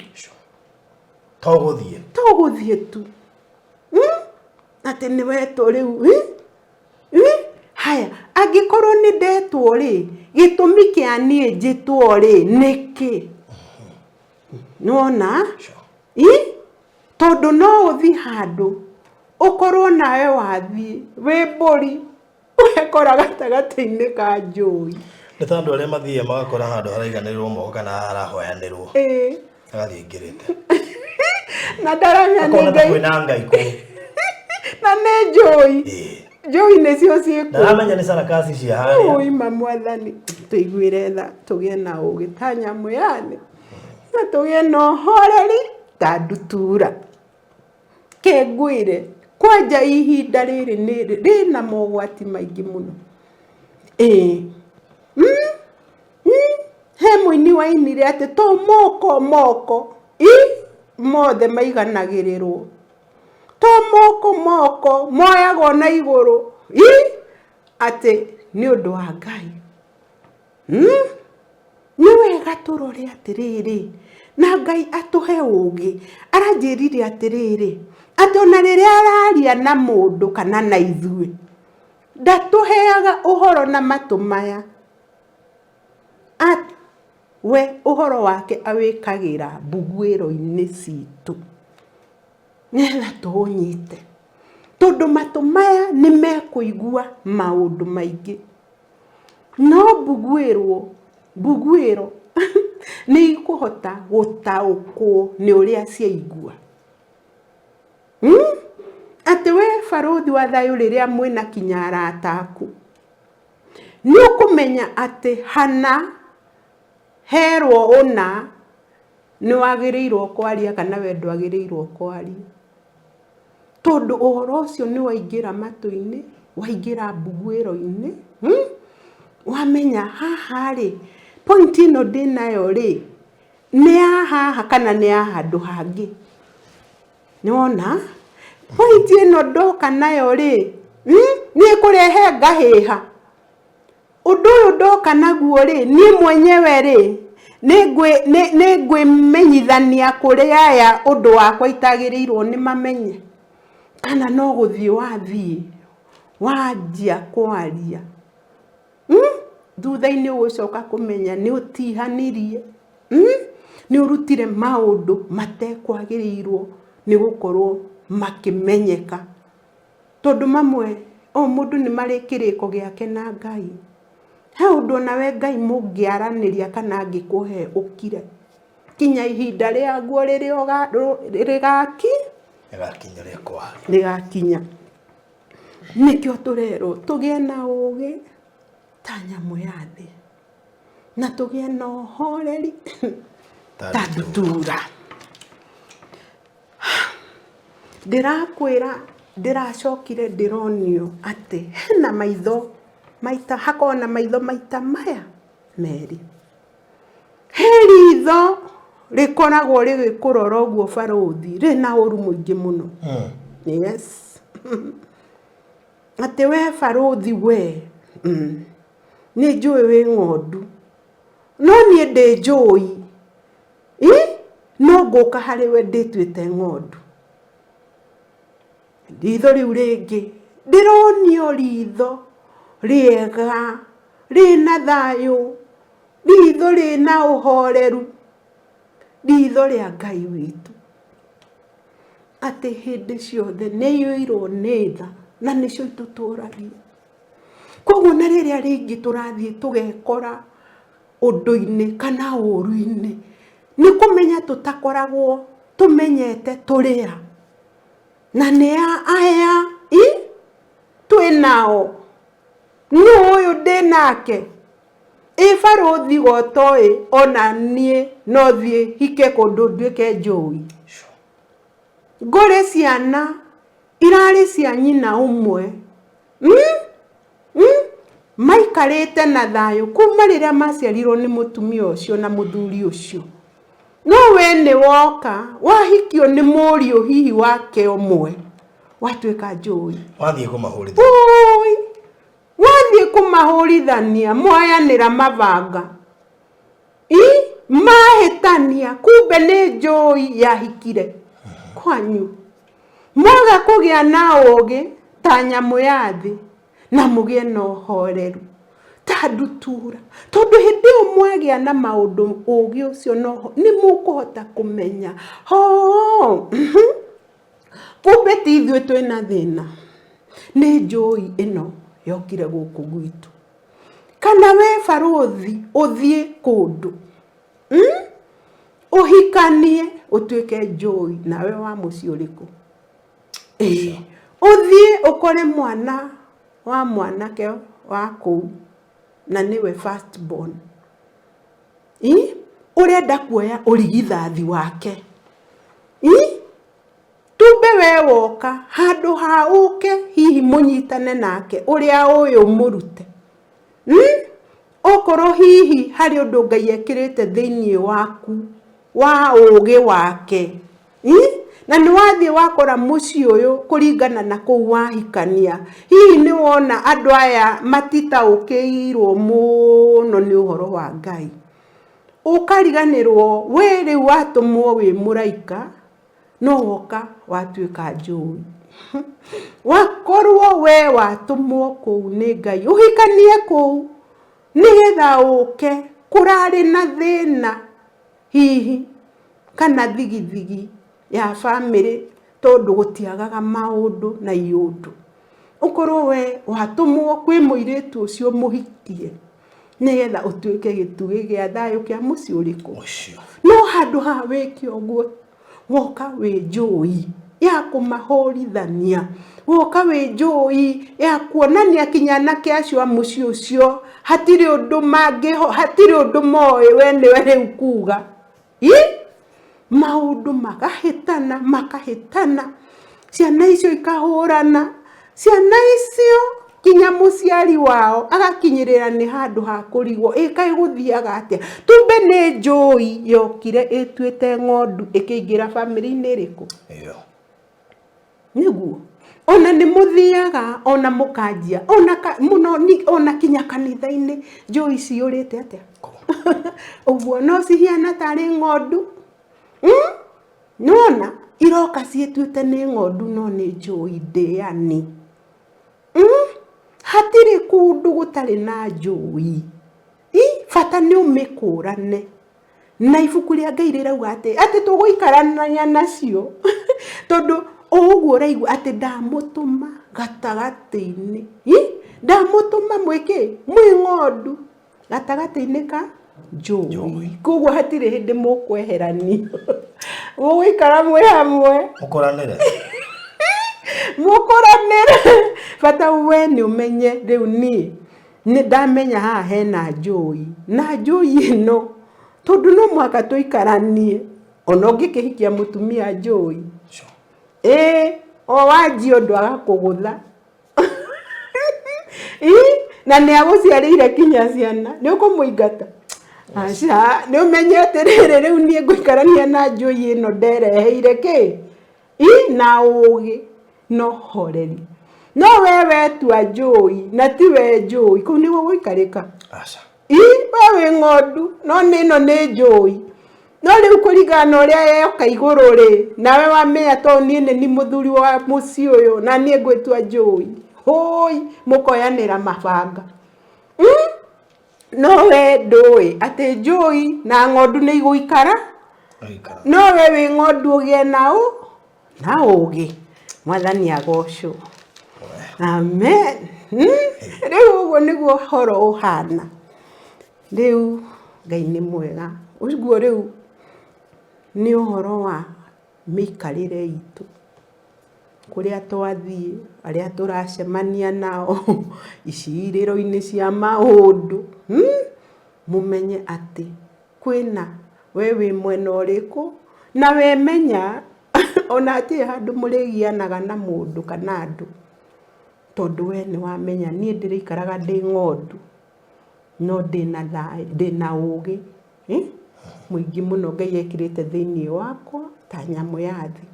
To gũthiĩ. To gũthiĩ tu. Atĩ nĩ wetwo rĩu. Haya, angĩkorwo nĩ ndetwo rĩ, gĩtũmi kĩa niĩ njĩtwo rĩ, nĩkĩ? Nĩwona? Tondũ no ũthiĩ handũ ũkorwo nawe wathiĩ wĩ mbũri ũgekora gatagatĩ-inĩ ka njũi. Nĩ ta andũ arĩa mathiaga magakora handũ haraiganĩrĩrwo moko kana harahoyanĩrwo. Agathiĩ aingĩrĩte. Na ndaramenya nĩ Akona ta Ngai. kwĩna Ngai kũu. Na nĩ njũi. Njũi nĩcio ciĩ kũu. Ndaramenya nĩ sarakasi cia harĩa. Ũi ma mwathani tũiguĩre tha tũgĩe na ũgĩ ta nyamũ ya thĩ na tũgĩe na ũhoreri ta ndutura. Ke ngwĩre kwanja ihinda rĩrĩ nĩ rĩna mogwati maingĩ mũno. Ĩĩ he mũini wainire atĩ to moko moko ĩ mothe maiganagĩrĩrwo. To moko moko moyagwo na igũrũ ĩ atĩ nĩ ũndũ wa Ngai. Nĩ wega tũrore atĩrĩrĩ, na Ngai atũhe ũgĩ. Aranjĩrire atĩrĩrĩ, atĩ ona rĩrĩa araria na mũndũ kana na ithuĩ, ndatũheaga ũhoro na matũ maya. We ũhoro wake awĩkagĩra mbuguĩro-inĩ citũ nĩgetha tũũnyite. Tondũ matũ maya nĩ mekũigua maũndũ maingĩ. No mbuguĩrwo, mbuguĩro nĩ ikũhota gũtaũkwo nĩ ũrĩa ciaigua. Atĩ we barũthi wa thayũ rĩrĩa mwĩna kinya arata aku, nĩ ũkũmenya atĩ hana herwo ũna nĩ wagĩrĩirwo kwaria kana we ndwagĩrĩirwo kwaria. Tondũ ũhoro ũcio nĩ waingĩra matũ-inĩ, waingĩra mbuguĩro-inĩ, wamenya haha rĩ, point ĩno ndĩnayo rĩ, nĩ ya haha kana nĩ ya handũ hangĩ. Nĩ wona? Point ĩno ndoka nayo rĩ, nĩ ĩkũrehe ngahĩha. Ũndũ ũyũ ndoka naguo rĩ, niĩ mwenyewe rĩ, nĩ ngwĩmenyithania kũrĩ aya ũndũ wakwa itagĩrĩirwo nĩ mamenye? Kana no gũthiĩ wathiĩ wanjia kwaria, thutha-inĩ ũgũcoka kũmenya nĩ ũtihanirie, nĩ ũrutire maũndũ matekwagĩrĩirwo nĩ gũkorwo makĩmenyeka. Tondũ mamwe o mũndũ nĩ marĩ kĩrĩko gĩake na Ngai. He ũndũ onawe Ngai mũngĩaranĩria kana angĩkũhe ũkire. Kinya ihinda rĩaguo rĩrĩa rĩgaki Rĩgakinya rĩa kwaria. Rĩgakinya. Nĩkĩo tũrerwo tũgĩe na ũgĩ ta nyamũ ya thĩ. Na tũgĩe na ũhoreri ta ndutura. Ndĩrakwĩra ndĩracokire ndĩronio atĩ hena maitho maita, hakoragwo na maitho maita maya merĩ. He ritho rĩkoragwo rĩgĩkũrora ũguo barũthi rĩna ũru mũingĩ mũno. Yes. Atĩ we barũthi we, nĩ njũĩ wĩ ng'ondu, no niĩ ndĩ njũi, ĩ no ngũka harĩ we ndĩtuĩte ng'ondu. Ritho rĩu rĩngĩ ndĩronio ritho rĩega rĩna thayũ, ritho rĩna ũhoreru, ritho rĩa Ngai witũ. Atĩ hĩndĩ ciothe nĩ aiyũirwo nĩ tha na nĩcio itũtũragia. Koguo na rĩrĩa rĩngĩ tũrathiĩ tũgekora ũndũ-inĩ kana ũru-inĩ, nĩ kũmenya tũtakoragwo tũmenyete tũrĩ a, na nĩ a aya i twĩ nao, nũ ũyũ ndĩ nake? Ĩ barũthi gotoĩ ona niĩ no thiĩ hike kũndũ nduĩke njũi. Ngũrĩ ciana irarĩ cia nyina ũmwe. Maikarĩte na thayũ kuma rĩrĩa maciarirwo nĩ mũtumia ũcio na mũthuri ũcio. No we nĩ woka wahikio nĩ mũriũ hihi wake ũmwe watuĩka njũi. Wathiĩ kũmahũrithania. Ũi, wathiĩ kũmahũrithania mwayanĩra mabanga. I mahĩtania kumbe nĩ njũi yahikire kwanyu. Mwaga kũgĩa na ũũgĩ ta nyamũ ya thĩ na mũgĩe na ũhoreru ta ndutura, tondũ hĩndĩ ĩyo mwagĩa na maũndũ ũũgĩ ũcio no nĩ mũkũhota kũmenya hoo kumbe ti ithuĩ twĩna thĩna, nĩ njũi ĩno yokire gũkũ gwitũ. Kana we barũthi ũthiĩ kũndũ ũhikanie ũtuĩke njũi nawe wa mũciĩ ũrĩkũ? Ĩĩ, ũthiĩ ũkore mwana wa mwanake wa kũu na nĩwe first born. Ĩ, ũrenda kuoya ũrigithathi wake. Ĩ, tumbe we woka handũ ha ũke hihi mũnyitane nake ũrĩa ũĩ ũmũrute. Okorwo hihi harĩ ũndũ Ngai ekĩrĩte thĩinĩ waku wa ũgĩ wake. Na nĩ wathiĩ wakora mũciĩ ũyũ kũringana na kũu wahikania, hihi nĩ wona andũ aya matitaũkĩirwo mũno nĩ ũhoro wa Ngai. Ũkariganĩrwo we rĩu watũmwo wĩ mũraika, no woka watuĩka njũi. Wakorwo we watũmwo kũu nĩ Ngai ũhikanie kũu nĩgetha ũke kũrarĩ na thĩna hihi kana thigithigi ya bamĩrĩ tondũ gũtiagaga maũndũ na iũndũ. Ũkorwo we watũmwo kwĩ mũirĩtu ũcio mũhikie nĩgetha ũtuĩke gĩtugĩ gĩa thayũ kĩa mũciĩ ũrĩkũ? No handũ ha wĩke ũguo woka wĩ njũi ya kũmahũrithania, woka wĩ njũi ya kuonania kinya anake acio a mũciĩ ũcio hatirĩ ũndũ mangĩho, hatirĩ ũndũ moĩ we nĩwe rĩu kuga. Ĩ, maũndũ makahĩtana makahĩtana, ciana icio ikahũrana, ciana icio kinya mũciari wao agakinyĩrĩra nĩ handũ ha kũrigwo ĩ kaĩ gũthiaga atĩa. Tumbe nĩ njũi yokire ĩtuĩte ng'ondu ĩkĩingĩra bamĩrĩ-inĩ ĩrĩkũ? Ĩyo. Nĩguo. Ona nĩ mũthiaga ona mũkanjia ona mũno ona kinya kanitha-inĩ njũi ciyũrĩte atĩa? Ũguo no cihiana tarĩ ng'ondu. Nĩwona iroka ciĩtuĩte nĩ ng'ondu no nĩ njũi ndĩani. Hatirĩ kũndũ gũtarĩ na njũi. Bata nĩ ũmĩkũrane. Na ibuku rĩa Ngai rĩrauga atĩ atĩ tũgũikarania nacio tondũ o ũguo ũraigua atĩ ndamũtũma gatagatĩ-inĩ, ndamũtũma mwĩkĩ mwĩ ng'ondu gatagatĩ-inĩ ka njũi. Koguo hatirĩ hĩndĩ mũkweheranio, mũgũikara mwĩ hamwe. Mũkũranĩre. Mũkũranĩre. Bata we nĩ ũmenye rĩu niĩ nĩ ndamenya haha hena njũi, na njũi ĩno tondũ no mũhaka tũikaranie, ona ũngĩkĩhikia mũtumia njũi, ĩĩ o wanjia ũndũ agakũgũtha na nĩ agũciarĩire kinya ciana, nĩ ũkũmũingata? Aca, nĩ ũmenye atĩrĩrĩ rĩu niĩ ngũikarania na njũi ĩno ndereheire kĩ? I na ũũgĩ na ũhoreri. No we wetua njũi na ti we njũi, kũu nĩguo gũikarĩka. Aca. Ĩ, we wĩ ng'ondu no nĩ ĩno nĩ njũi. No rĩu kũringana na ũrĩa yoka igũrũ rĩ, nawe wamenya tondũ niĩ nĩ ni mũthuri wa mũciĩ ũyũ na niĩ ngwĩtua njũi. Hũi, mũkoyanĩra mabanga. No we ndũĩ atĩ njũi na ng'ondu nĩ igũikara, Gũikara. no we wĩ ng'ondu ũgĩe na ũ na ũgĩ. Mwathani agocwo. Amen. Rĩu ũguo nĩguo ũhoro ũhana. Rĩu Ngai nĩ mwega. Ũguo rĩu nĩ ũhoro wa mĩikarĩre itũ. Kũrĩa twathiĩ, arĩa tũracemania nao, icirĩro-inĩ cia maũndũ, mũmenye atĩ kwĩna we wĩ mwena ũrĩkũ, na we menya ona hatirĩ handũ mũrĩgianaga na mũndũ kana andũ, tondũ we nĩ wamenya niĩ ndĩrĩikaraga ndĩ ng'ondu, no ndĩna thayũ, ndĩna ũgĩ mũingĩ mũno Ngai ekĩrĩte thĩiniĩ wakwa ta nyamũ ya thĩ,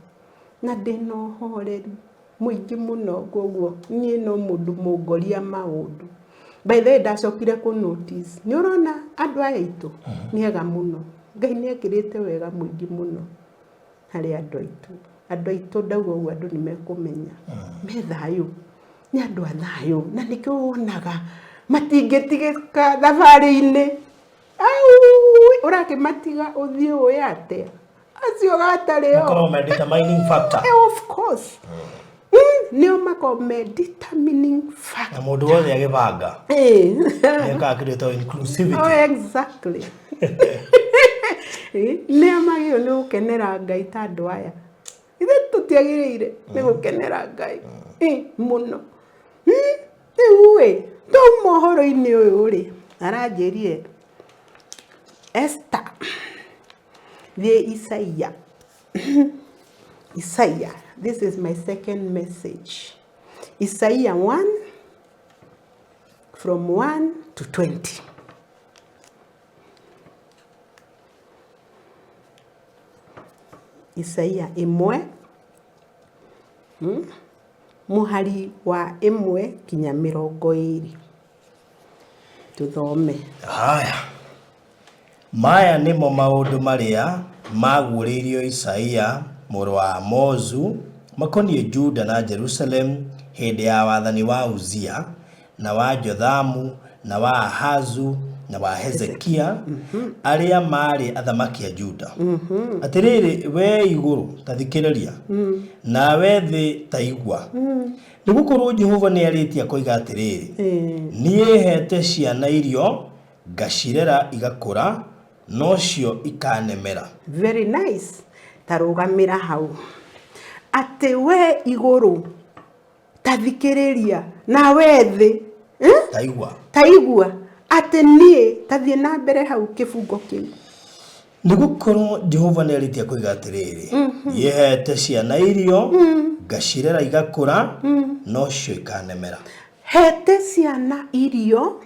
na ndĩna ũhoreri mũingĩ mũno, koguo niĩ no mũndũ mũngoria maũndũ. By the way ndacokire kũ notice, nĩ ũrona andũ aya aitũ nĩ ega mũno, Ngai nĩ ekĩrĩte wega mũingĩ mũno harĩ andũ aitũ. Andũ aitũ ndauga ũguo andũ nĩ mekũmenya, me thayũ, nĩ andũ a thayũ, na nĩkĩo wonaga matingĩtigĩka thabarĩ-inĩ. Au, ũrakĩmatiga ũthiĩ ũĩ atĩa? Acio gatarĩ o. Makoragwo me determining factor. Of course. Nĩo makoragwo me determining factor. Na mũndũ wothe agĩbanga. Nĩekaga kĩndũ gĩtagwo inclusivity. Oh, exactly. Nĩo magĩrĩirwo nĩ gũkenera Ngai ta andũ aya. Ithuĩ tũtiagĩrĩire nĩ gũkenera Ngai mũno. Rĩu ĩ, twauma ũhoro-inĩ ũyũ rĩ, aranjĩrire Esther, thiĩ Isaia. Isaiah, this is my second message. Isaiah 1 from 1 to 20. Isaia 1 mũhari wa 1 kinya 20. Tũthome. Haya. Maya nĩmo maũndũ marĩa maguũrĩirio Isaia mũrũ wa Amozu makoniĩ Juda na Jerusalem hĩndĩ ya wathani wa Uzia na wa Jothamu na wa Ahazu na wa Hezekia arĩa maarĩ athamaki a Juda. Atĩrĩrĩ, wee igũrũ, ta thikĩrĩria, nawe thĩ ta igua. Nĩgũkorwo Jehova nĩarĩtie akoiga atĩrĩrĩ, niĩ hete ciana irio, ngacirera igakũra, nocio ikanemera. Very nice. Ta rũgamĩra hau. Atĩ we igũrũ, ta thikĩrĩria, nawe thĩ, Ta igua. Ta igua. Atĩ niĩ, ta thiĩ na mbere hau kĩbungo kĩu. Nĩgũkorwo Jehova nĩarĩtie akoiga atĩrĩrĩ, niĩ hete ciana irio, ngacirera igakũra, nocio ikanemera. Hete ciana irio,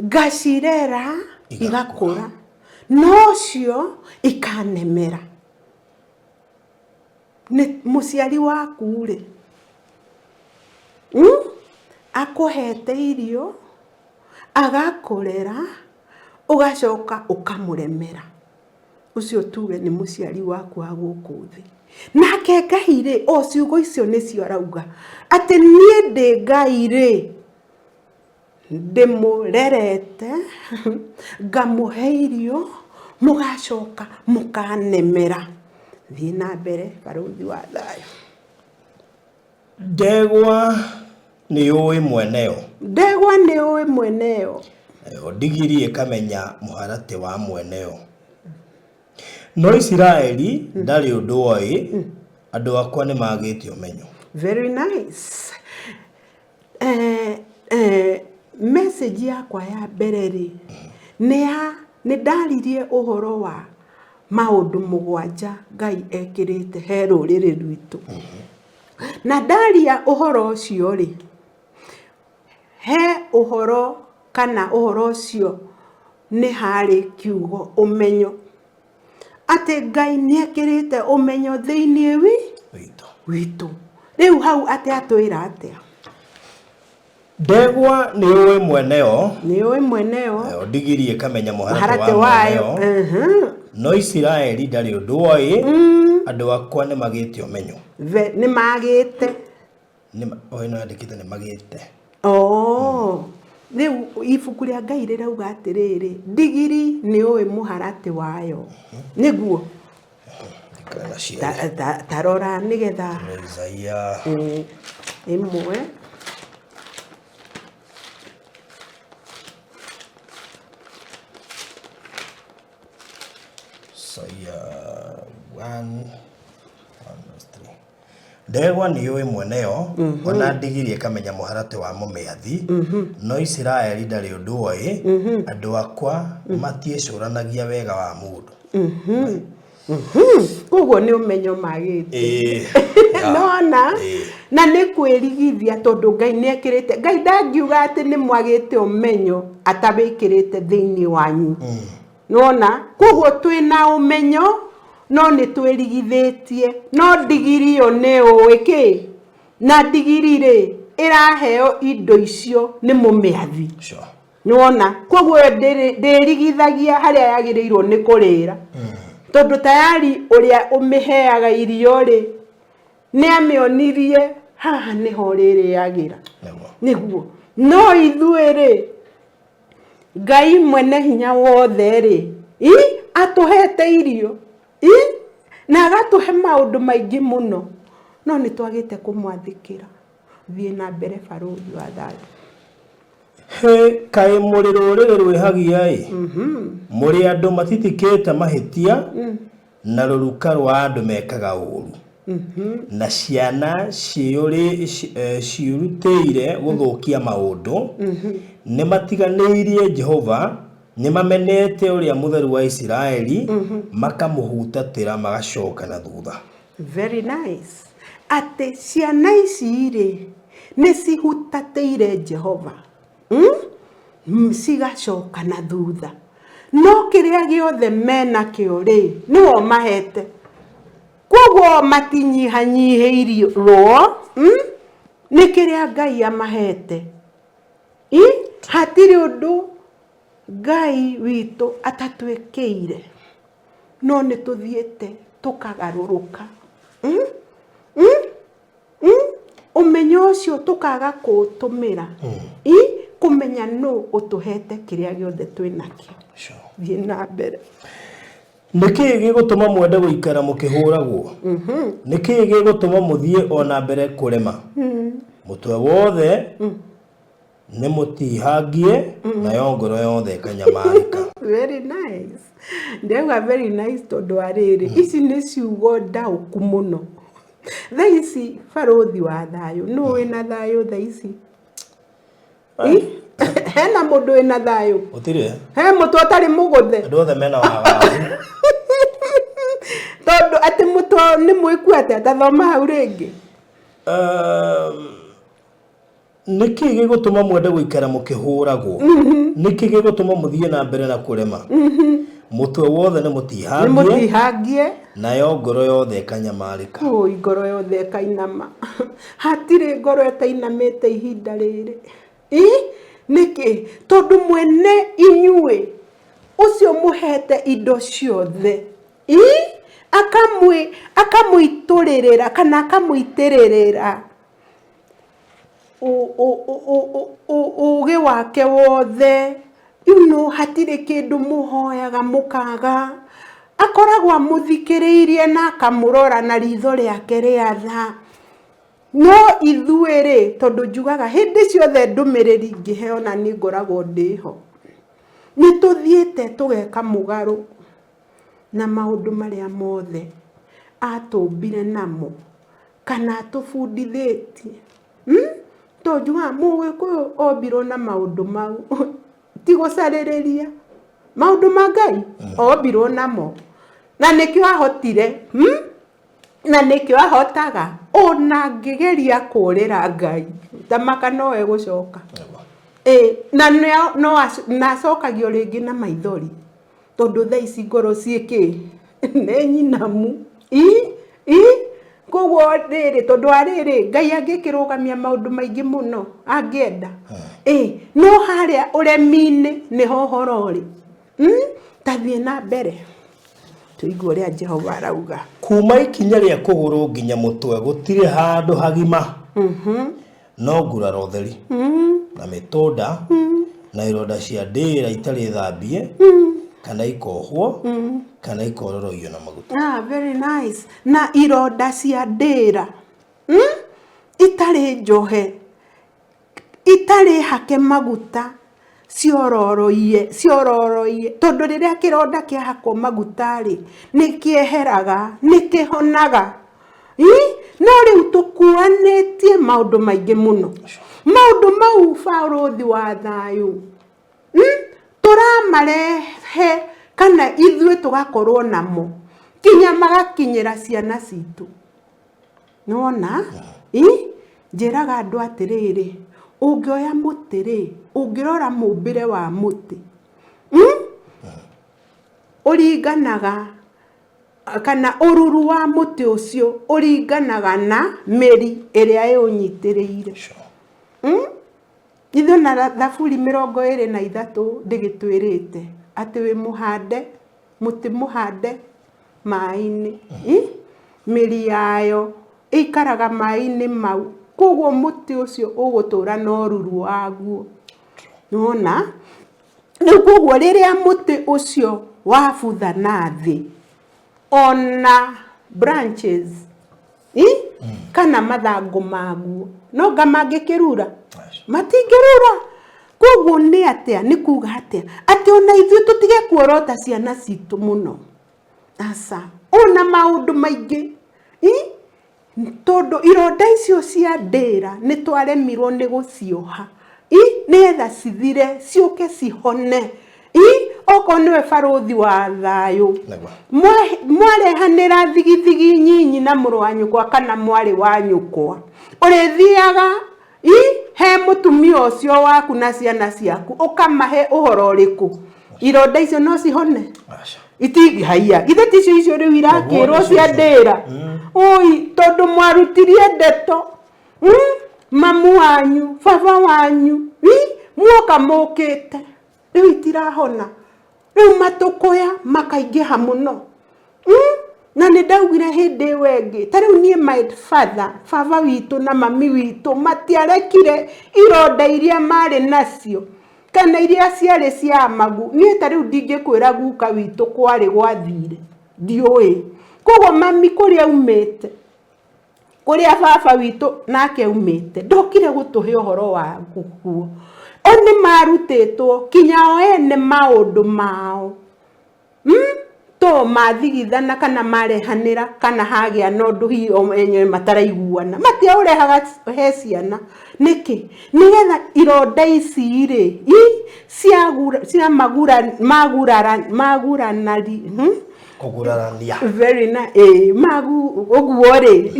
ngacirera igakũra, nocio ikanemera. Nĩ mũciari waku rĩ, akũhete irio, agakũrera, ũgacoka ũkamũremera. Ũcio tuge nĩ mũciari waku wa gũkũ thĩ. Nake Ngai rĩ, o ciugo icio nĩcio arauga, atĩ niĩ ndĩ Ngai rĩ, ndĩmũrerete, ngamũhe irio, mũgacoka mũkanemera. Thiĩ na mbere, barũthi wa thayũ. Ndegwa nĩ ũĩ mweneyo. Ndegwa nĩ ũĩ mweneyo. Nayo ndigiri ĩkamenya mũharatĩ wa mweneyo. No Isiraeli ndarĩ ũndũ oĩ, andũ akwa nĩ magĩte ũmenyo. Very nice. Message yakwa ya mbere rĩ, nĩ ndaririe ũhoro wa maũndũ mũgwanja Ngai ekĩrĩte he rũrĩrĩ rwitũ. Na ndaria ũhoro ũcio rĩ, he ũhoro kana ũhoro ũcio nĩ harĩ kiugo ũmenyo. Atĩ Ngai nĩ ekĩrĩte ũmenyo thĩiniĩ witũ. Witũ. Rĩu hau atĩ atwĩra atĩa? Ndegwa nĩ ũĩ mweneyo, Nĩ ũĩ mweneyo, nayo ndigiri ĩkamenya mũharatĩ mũharatĩ wa wayo. mweneyo. No Isiraeli ndarĩ ũndũ oĩ, andũ akwa nĩ magĩte ũmenyo. Nĩ magĩte. O ĩno yandĩkĩte nĩ magĩte. Oo. Rĩu ibuku rĩa Ngai rĩrauga atĩrĩrĩ, ndigiri nĩ ũĩ mũharatĩ wayo. Nĩguo. Ndikara na ciothe. Ta rora nĩgetha Isaia ĩmwe. Isaia 1 verse 3. Ndegwa nĩ yũĩ mweneyo, ona ndigiri ĩkamenya mũharatĩ wa mũmĩathi, no Isiraeli ndarĩ ũndũ oĩ, andũ akwa matiĩcũranagia wega wa mũndũ. Koguo nĩ ũmenyo magĩte. Nona na nĩ kwĩrigithia tondũ Ngai nĩ ekĩrĩte. Ngai ndangiuga atĩ nĩ mwagĩte ũmenyo atawĩkĩrĩte thĩinĩ wanyu. Nona koguo twĩna ũmenyo no nĩ twĩrigithĩtie. No ndigiri ĩyo nĩ ũĩ kĩ? Na ndigiri rĩ ĩraheo indo icio nĩ mũmĩathi. Nĩwona? Koguo ndĩrigithagia harĩa yagĩrĩirwo nĩ kũrĩra. Tondũ tayari ũrĩa ũmĩheaga irio rĩ, nĩ amĩonirie haha nĩho ũrĩrĩagĩra. Nĩguo. No ithuĩ rĩ, Ngai mwene hinya wothe rĩ, atũhete irio, na agatũhe maũndũ maingĩ mũno, no nĩ twagĩte kũmwathĩkĩra. Thiĩ na mbere barũthi wa thayũ. Hĩ, kaĩ mũrĩ rũrĩrĩ rwĩhagia-ĩ, mũrĩ andũ matitikĩte mahĩtia, na rũruka rwa andũ mekaga ũũru, na ciana ciĩrutĩire gũthũkia maũndũ, nĩ matiganĩirie Jehova, nĩ mamenete Ũrĩa Mũtheru wa Isiraeli, makamũhutatĩra magacoka na thutha. Very nice. Atĩ ciana ici rĩ, nĩ cihutatĩire Jehova. Cigacoka na thutha. No kĩrĩa gĩothe menakĩo rĩ, nĩwe ũmahete. Koguo matinyihanyihĩirwo, nĩ kĩrĩa Ngai amahete. Hatirĩ ũndũ Ngai witũ atatwĩkĩire. No nĩ tũthiĩte tũkagarũrũka. Ũmenyo ũcio tũkaga kũũtũmĩra. Kũmenya nũ ũtũhete kĩrĩa gĩothe twĩnakĩo. Thiĩ na mbere. Nĩ kĩĩ gĩgũtũma mwende gũikara mũkĩhũragwo? Nĩ kĩĩ gĩgũtũma mũthiĩ o na mbere kũrema? Mũtwe wothe nĩ mũtihangie, nayo ngoro yothe ĩkanyamarĩka. Very nice. Ndauga very nice tondũ wa rĩrĩ, ici nĩ ciugo ndaũku mũno. Thaa ici barũthi wa thayũ, nũ wĩna thayũ thaa ici? Hena mũndũ wĩna thayũ? Gũtirĩ. He mũtwe ũtarĩ mũgũthe? Andũ othe mena wagagu. Tondũ atĩ mũtwe nĩ mwĩku atĩa? Ta thoma hau rĩngĩ. Nĩ kĩĩ gĩgũtũma mwende gũikara mũkĩhũragwo? Nĩ kĩĩ gĩgũtũma mũthiĩ na mbere na kũrema? Mũtwe wothe nĩ mũtihangie, Nĩ mũtihangie, nayo ngoro yothe ĩkanyamarĩka. Oi, ngoro yothe ĩkainama. Hatirĩ ngoro ĩtainamĩte ihinda rĩrĩ. Nĩkĩ? Tondũ mwene inyuĩ ũcio mũhete indo ciothe, akamũitũrĩrĩra kana akamũitĩrĩrĩra ũgĩ wake wothe. You hatirĩ kĩndũ mũhoyaga mũkaga. Akoragwo amũthikĩrĩirie na akamũrora na ritho rĩake rĩa tha. No ithuĩ rĩ, tondũ njugaga hĩndĩ ciothe ndũmĩrĩri ngĩheo na niĩ ngoragwo ndĩho, nĩ tũthiĩte tũgeka mũgarũ na maũndũ marĩa mothe atũmbire namo kana atũbundithĩtie. Tondũ njugaga mũgĩkũyũ ombirwo na maũndũ mau, ti gũcarĩrĩria maũndũ ma Ngai, ombirwo namo na nĩkĩo ahotire, na nĩkĩo ahotaga ona angĩgeria kũrĩra Ngai tamaka no egũcoka. Na no acokagio rĩngĩ na maithori tondũ thaa ici ngoro ciĩ kĩ nĩ nyinamu. Koguo rĩrĩ, tondũ wa rĩrĩ, Ngai angĩkĩrũgamia maũndũ maingĩ mũno angĩenda. Ĩ no harĩa ũremi-inĩ nĩho ũhoro ũrĩ. Ta thiĩ na mbere tũigue ũrĩa Jehova arauga. Kuma ikinya rĩa kũgũrũ nginya mũtwe gũtirĩ handũ hagima, no nguraro theri na mĩtũnda na ironda cia ndĩĩra itarĩ thambie kana ikohwo kana ikororoio na maguta. Ah, very nice. Na ironda cia ndĩra, Itarĩ njohe, itarĩ hake maguta, ciororoiye, ciororoiye. Tondũ rĩrĩa kĩronda kĩahakwo maguta rĩ, nĩ kĩeheraga, nĩ kĩhonaga. No rĩu tũkuanĩtie maũndũ maingĩ mũno. Maũndũ mau barũthi wa thayũ, Tũramarehe kana ithuĩ tũgakorwo namo kinya magakinyĩra ciana citũ. Nĩwona? Njĩraga andũ atĩrĩrĩ, ũngĩoya mũtĩ rĩ, ũngĩrora mũmbĩre wa mũtĩ, Ũringanaga kana ũruru wa mũtĩ ũcio ũringanaga na mĩri ĩrĩa ĩũnyitĩrĩire. Ithuĩ na Thaburi 23 ndĩgĩtwĩrĩte atĩ wĩ mũhande, mũtĩ mũhande maĩ-inĩ. Mĩri yayo ĩikaraga maĩ-inĩ mau. Koguo mũtĩ ũcio ũgũtũra na ũruru waguo. Nĩwona? Rĩu koguo rĩrĩa mũtĩ ũcio wabutha na thĩ, ona branches kana mathangũ maguo no nga mangĩkĩrura matingĩrura. Koguo nĩ atĩa? Nĩ kuga atĩa? Atĩ ona ithuĩ tũtige kuorota ciana citũ mũno, aca, ona maũndũ maingĩ, tondũ ironda icio cia ndĩra nĩ twaremirwo nĩ gũcioha, nĩgetha cithire, ciũke cihone. Okorwo nĩwe barũthi wa thayũ, mwarehanĩra thigithigi nyinyi na mũrũ wa nyũkwa kana mwarĩ wa nyũkwa, ũrĩthiaga he mũtumia ũcio waku na ciana ciaku ũkamahe ũhoro ũrĩkũ? Ironda icio no cihone? Itingĩhaiya. Githĩ ti icio icio rĩu irakĩrwo cia ndĩra? Oi, tondũ mwarutirie ndeto, Mamu wanyu, baba wanyu, muoka mũkĩte, rĩu itirahona. Rĩu matũkũya makaingĩha mũno. Na nĩ ndaugire hĩndĩ ĩyo ĩngĩ, ta rĩu niĩ my father, baba witũ na mami witũ matiarekire ironda iria marĩ nacio kana iria ciarĩ cia magu. Niĩ ta rĩu ndingĩkwĩra guka witũ kwarĩ gwathire, ndiũĩ. Koguo mami kũrĩa aumĩte, kũrĩa baba witũ nake aumĩte, ndokire gũtũhe ũhoro wa guo. O nĩ marutĩtwo kinya o ene maũndũ mao. To mathigithana kana marehanĩra kana hagĩa na ũndũ hihi o enyewe mataraiguana, matiaũrehaga he ciana. Nĩkĩ? Nĩgetha ironda ici rĩ, magurari, Kũgurarania. Very na ĩĩ magu ũguo rĩ,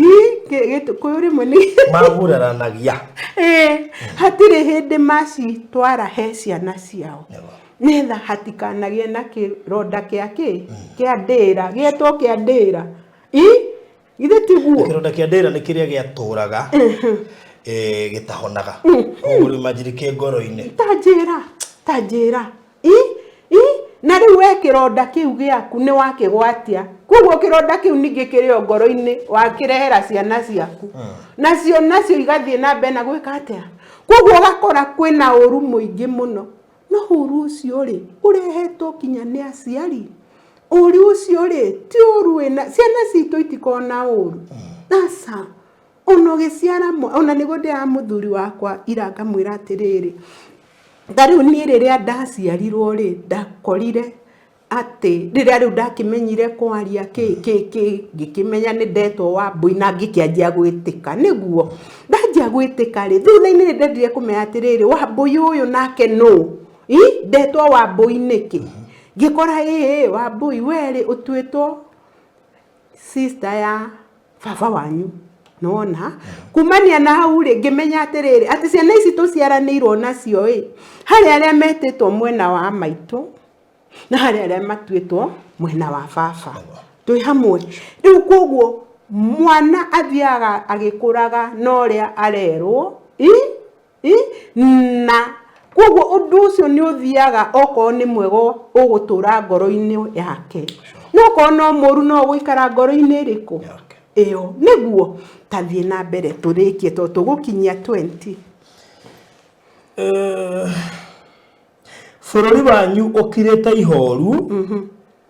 Gĩkũyũ rĩmwe nĩ Maguraranagia. Ĩĩ, hatirĩ hĩndĩ macitwara he ciana ciao. Nĩgetha hatikanagĩe na kĩronda kĩa kĩ? Kĩa ndĩra, gĩetwo kĩa ndĩra. Ĩ? Githĩ tiguo? Kĩronda kĩa ndĩra nĩ kĩrĩa gĩatũraga gĩtahonaga. Koguo rĩu imagine kĩ ngoro-inĩ. Ta njĩra, ta njĩra. Ĩ? Ĩ? Na rĩu we kĩronda kĩu gĩaku nĩ wakĩgwatia. Koguo kĩronda kĩu ningĩ kĩrĩ o ngoro-inĩ wakĩrehera ciana ciaku. Nacio nacio igathiĩ na mbere na gwĩka atĩa? Koguo ũgakora kwĩna ũru mũingĩ mũno. No ũru ũcio-rĩ, ũrehetwo kinya nĩ aciari? Ũru ũcio-rĩ, ti ũru wĩna, ciana citũ itikoragwo na ũru. Aca. Ona ũgĩciara, ona nĩguo ndĩraga mũthuri wakwa ira ngamwĩra atĩrĩrĩ, ta rĩu niĩ rĩrĩa ndaciarirwo-rĩ, ndakorire atĩ rĩrĩa rĩu ndakĩmenyire kwaria kĩ kĩ kĩ, ngĩkĩmenya nĩ ndetwo Wambũi na ngĩkĩanjia gwĩtĩka, nĩguo. Ndanjia gwĩtĩka rĩ, thutha-inĩ nĩ ndendire kũmenya atĩrĩrĩ, Wambũi ũyũ nake nũ? Ĩ, ndetwo Wambũi nĩkĩ? Ngĩkora ĩĩ, Wambũi we rĩ, ũtuĩtwo sister ya baba wanyu. Nĩwona? Kumania na hau rĩ, ngĩmenya atĩrĩrĩ, atĩ ciana ici tũciaranĩirwo nacio ĩ, harĩ arĩa metĩtwo mwena wa maitũ, na harĩ arĩa matuĩtwo mwena wa baba. Twĩ hamwe? Rĩu koguo Mwana athiaga agĩkũraga na ũrĩa arerwo na koguo ũndũ ũcio nĩ ũthiaga, okorwo nĩ mwega ũgũtũra ngoro-inĩ yake, no okorwo no mũru no ũgũikara ngoro-inĩ ĩrĩkũ? Yake. Ĩyo nĩguo. Tathiĩ na mbere tũrĩkie, tondũ tũgũkinyia 20. Bũrũri wanyu ũkirĩte ihoru,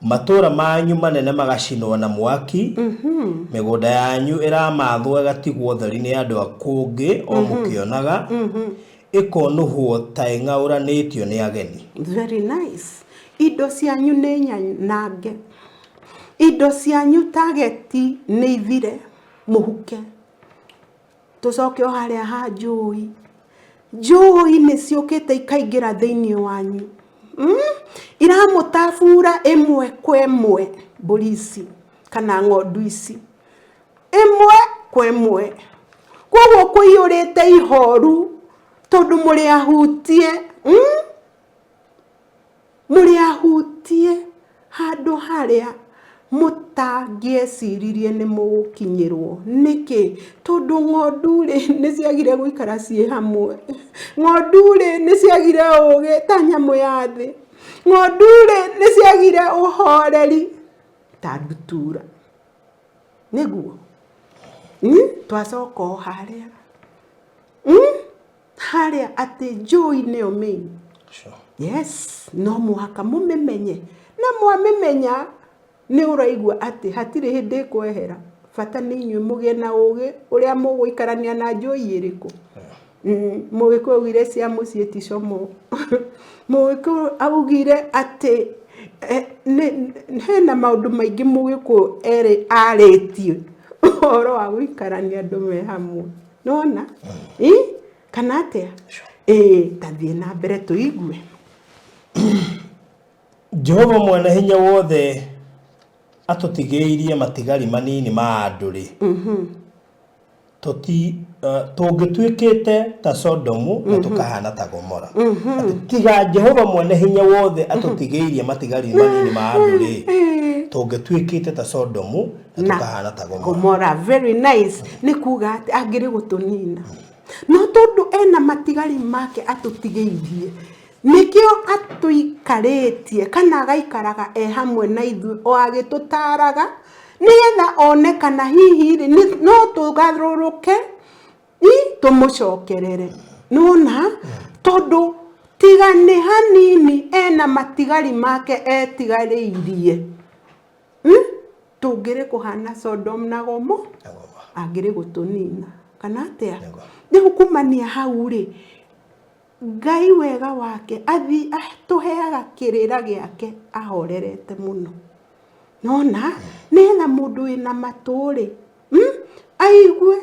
matũũra manyu manene magacinwo na mwaki, mĩgũnda yanyu ĩramathwo ĩgatigwo theri nĩ andũ a kũngĩ o mũkĩonaga, ĩkonũhwo ta ĩng'aũranĩtio nĩ ageni. Very nice. Indo cianyu nĩ nyanange, indo cianyu tageti nĩ ithire mũhuke. Tũcoke o harĩa ha njũi. Njũi nĩ ciũkĩte ikaingĩra thĩinĩ wanyu, Iramũtabura ĩmwe kwa ĩmwe, mbũri ici kana ng'ondu ici, ĩmwe kwa ĩmwe. Koguo kũiyũrĩte ihoru tondũ mũrĩ ahutie, Mũrĩ ahutie handũ harĩa mũtangĩeciririe nĩ mũgũkinyĩrwo. Nĩkĩ? Tondũ ng'ondu-rĩ, nĩ ciagire gũikara ciĩ hamwe. Ng'ondu-rĩ, nĩ ciagire ũgĩ ta nyamũ ya thĩ. Ng'ondu-rĩ, nĩ ciagire ũhoreri ta ndutura. Nĩguo? Twacoka o harĩa. Harĩa atĩ njũi nĩyo main. Yes, no mũhaka mũmĩmenye, na mwamĩmenya nĩ ũraigua atĩ hatirĩ hĩndĩ ĩkwehera. Bata nĩ inyuĩ mũgĩe na ũgĩ ũrĩa mũgũikarania na njũi ĩrĩkũ. Mũgĩkũyũ augire cia mũciĩ ti como. Mũgĩkũyũ augire atĩ hena maũndũ maingĩ mũgĩkũyũ erĩ arĩtie ũhoro wa gũikarania andũ me hamwe. Nĩwona? Ĩ? Kana atĩa? Ĩĩ, tathiĩ na mbere tũigue. Jehova Mwene-Hinya-Wothe atũtigĩirie matigari manini ma andũ-rĩ, tũti tũngĩtuĩkĩte ta Sodomu na tũkahaana ta Gomora. Atĩ tiga Jehova Mwene-Hinya-Wothe atũtigĩirie matigari manini ma andũ-rĩ, tũngĩtuĩkĩte ta Sodomu na tũkahana ta Gomora. Gomora, very nice. Nĩ kuga atĩ angĩrĩ gũtũnina, no tondũ ena matigari make atũtigĩirie, nĩkĩo atũikarĩtie kana agaikaraga e hamwe na ithuĩ o agĩtũtaraga, nĩgetha one kana hihi rĩ no tũgarũrũke tũmũcokerere. Nĩwona? Tondũ tiga nĩ hanini ena matigari make etigarĩirie, Tũngĩrĩ kũhana Sodom na Gomo, angĩrĩ gũtũnina kana atĩa? Rĩu kumania hau rĩ, Ngai wega wake athi atũheaga kĩrĩra gĩake ahorerete mũno. Nona nĩgetha mũndũ wĩna matũ rĩ, aigue.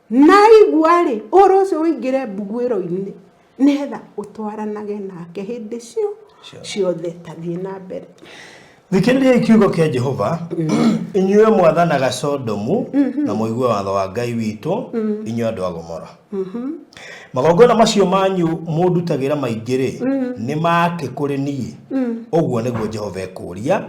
Na aigua-rĩ, ũhoro ũcio ũingĩre mbuguĩro-inĩ nĩgetha ũtwaranage nake hĩndĩ cio ciothe. Ta thiĩ na mbere. Thikĩrĩriai kiugo kĩa Jehova, inyuĩ mwathanaga Sodomu, na mũigue watho wa Ngai witũ, inyuĩ andũ a Gomora. Magongona macio manyu mũndutagĩra maingĩ-rĩ, nĩ makĩ kũrĩ niĩ? Ũguo nĩguo Jehova ekũũria.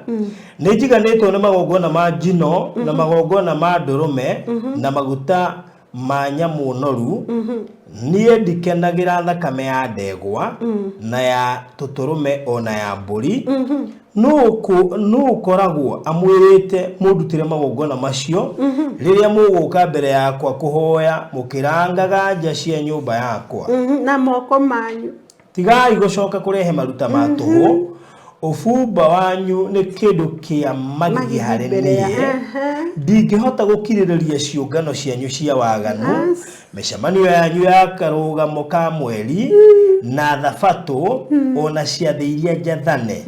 Nĩ njiganĩtwo nĩ magongona ma njino na magongona ma ndũrũme na maguta ma nyamũ noru. Niĩ ndikenagĩra thakame ya ndegwa na ya tũtũrũme o na ya mbũri. Nũũ ũkoragwo amwĩrĩte mũndutĩre magongona macio rĩrĩa mũgũka mbere yakwa kũhoya mũkĩrangaga nja cia nyũmba yakwa? Na moko manyu. Tigai gũcoka kũrehe maruta ma tũhũ. Ũbumba wanyu nĩ kĩndũ kĩa magigi harĩ niĩ. Ndingĩhota gũkirĩrĩria ciũngano cianyu cia waganu, mĩcemanio yanyu ya karũgamo ka mweri, na thabatũ, o na ciathĩ iria njathane.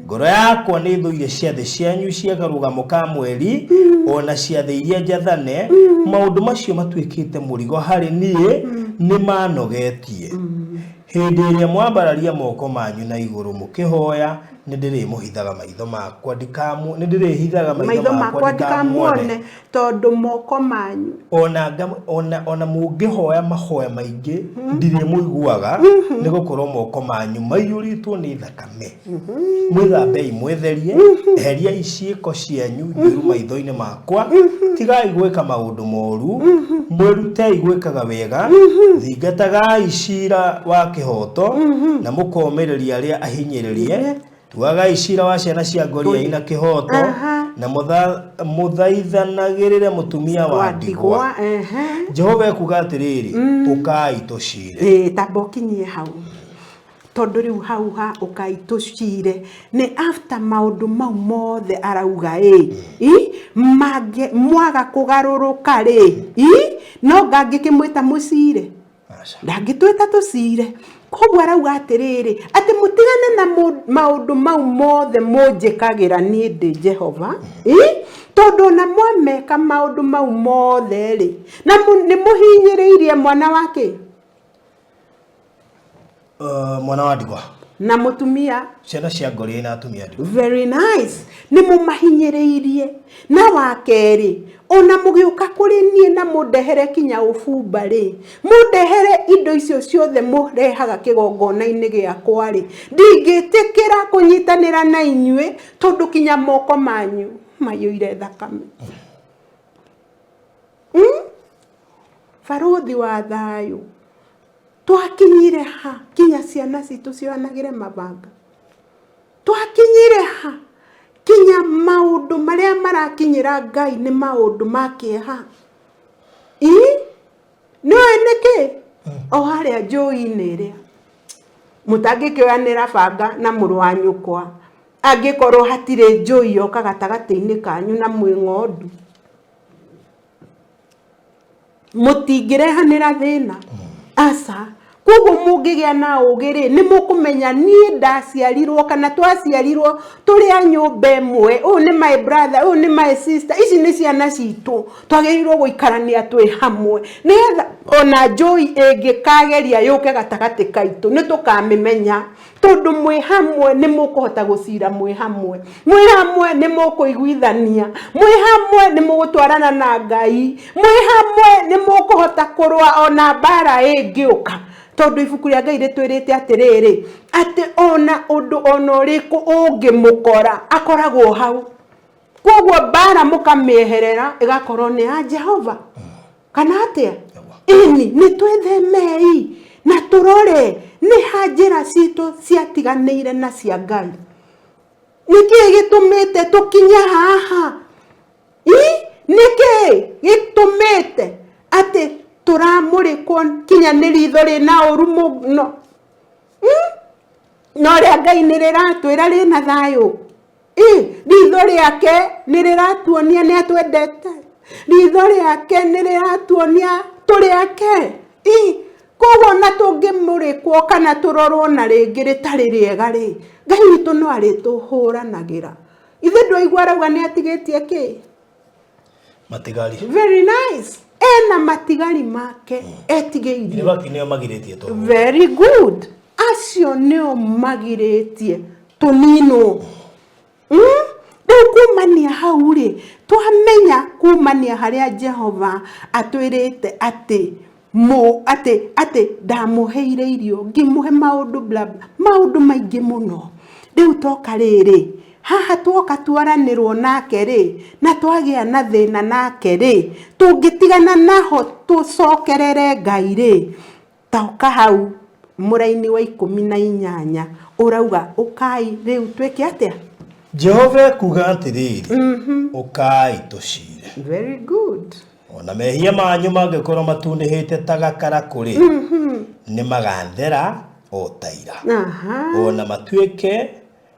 Ngoro yakwa nĩ ĩthũire ciathĩ cianyu cia karũgamo ka mweri, o na ciathĩ iria njathane. Maũndũ macio matuĩkĩte mũrigo harĩ niĩ, nĩ manogetie. Hĩndĩ ĩrĩa mwambararia moko manyu na igũrũ mũkĩhoya, nĩndĩrĩmũhithaga maitho makwa ndikamu nĩndĩrĩhithaga maitho makwa ndikamuone tondũ moko manyu ona nga- ona ona mũngĩhoya mahoya maingĩ ndirĩmũiguaga nĩ gũkorwo moko manyu maiyũrĩtwo nĩ thakame mwĩthambei mwĩtherie eheriai ciĩko cianyu njũru maitho-inĩ makwa tigai gwĩka maũndũ moru mwĩrutei gwĩkaga wega thingatagai cira wa kĩhoto na mũkomĩrĩria arĩa ahinyĩrĩrie tuagai cira wa ciana cia ngoriai na kĩhoto na mũthaithanagĩrĩre mũtumia wa ndigwa. Jehova ekuga atĩrĩrĩ, ũkai tũcire. Ĩĩ, tamba ũkinyie hau tondũ rĩu hau ha ũkai tũcire nĩ after maũndũ mau mothe arauga ĩ i mangĩ mwaga kũgarũrũka rĩ i no ngangĩkĩmwĩta mũcire. Ndangĩtwĩta tũcire. Koguo arauga atĩrĩrĩ, atĩ mũtigane na maũndũ mau mothe mũnjĩkagĩra niĩ ndĩ Jehova, ĩ tondũ ona mwameka maũndũ mau mothe rĩ, na nĩ mũhinyĩrĩirie mwana wake. Mwana wa ndigwa na mũtumia. Ciana cia ngoriai na atumia ndigwa. Very nice. Nĩ mũmahinyĩrĩirie. Na wa kerĩ, ona mũgĩũka kũrĩ niĩ na mũndehere kinya ũbumba rĩ, mũndehere indo icio ciothe mũrehaga kĩgongona-inĩ gĩakwa rĩ, ndingĩtĩkĩra kũnyitanĩra na inyuĩ tondũ kinya moko manyu maiyũire thakame. Barũthi wa thayũ, twakinyire ha kinya ciana citũ cionagĩre mabanga? Twakinyire ha kinya maũndũ marĩa marakinyĩra Ngai nĩ maũndũ ma kĩeha? Ĩ nĩũĩ nĩkĩ? O harĩa njũĩ-inĩ ĩrĩa mũtangĩkĩoyanĩra banga na mũrũ wa nyũkwa, angĩkorwo hatirĩ njũi yoka gatagatĩ-inĩ kanyu na mwĩ ng'ondu, mũtingĩrehanĩra thĩna. Aca. Koguo mũngĩgĩa na ũgĩ rĩ, nĩ mũkũmenya niĩ ndaciarirwo kana twaciarirwo tũrĩ a nyũmba ĩmwe, ũyũ nĩ my brother, ũyũ nĩ my sister, ici nĩ ciana citũ, twagĩrĩirwo gũikarania twĩ hamwe, nĩgetha ona njũi ĩngĩkageria yũke gatagatĩ kaitũ nĩ tũkamĩmenya, tondũ mwĩ hamwe nĩ mũkũhota gũcira mwĩ hamwe, mwĩ hamwe nĩ mũkũiguithania, mwĩ hamwe nĩ mũgũtwarana na Ngai, mwĩ hamwe nĩ mũkũhota kũrũa ona mbara ĩngĩũka, tondũ ibuku rĩa Ngai rĩtwĩrĩte atĩrĩrĩ, atĩ ona ũndũ ona ũrĩkũ ũngĩmũkora akoragwo hau. Koguo mbara mũkamĩeherera ĩgakorwo nĩ ya Jehova. Kana atĩa? Ĩni, nĩ twĩthemei na tũrore nĩ ha njĩra citũ ciatiganĩire na cia Ngai. Nĩkĩĩ gĩtũmĩte tũkinye haha? Nĩkĩĩ gĩtũmĩte atĩ tũramũrĩkwo kinya nĩ ritho rĩna ũru mũno? No rĩa Ngai nĩ rĩratwĩra rĩna thayũ. Ritho rĩake nĩ rĩratuonia nĩ atwendete. Ritho rĩake nĩ rĩratuonia tũrĩ ake. Koguo ona tũngĩmũrĩkwo kana tũrorwo na rĩngĩ rĩtarĩ rĩega rĩ, Ngai witũ no arĩtũhũranagĩra. Ithe ndwaigua arauga nĩ atigĩtie kĩ? Matigari. Very nice. Ena matigari make etigĩirie. Nĩ nĩo magirĩtie tũ. Very good. Acio nĩo magirĩtie tũninwo. Rĩu kumania hau rĩ, twamenya kumania harĩa Jehova atwĩrĩte atĩ atĩ atĩ ndamũheire irio ngĩmũhe maũndũ bla bla, maũndũ maingĩ mũno. Rĩu toka rĩrĩ, haha twoka twaranĩrwo nake rĩ, na twagĩa na thĩna nake rĩ, tũngĩtigana naho tũcokerere Ngai rĩ, toka hau mũraini wa 18 ũrauga ũkai rĩu twĩke atĩa? Jehova ekuga atĩrĩrĩ, ũkai tũcire. Very good. Ona mehia manyu mangĩkorwo matunĩhĩte ta gakarakũ rĩ, nĩ magathera o ta ira. Ona matuĩke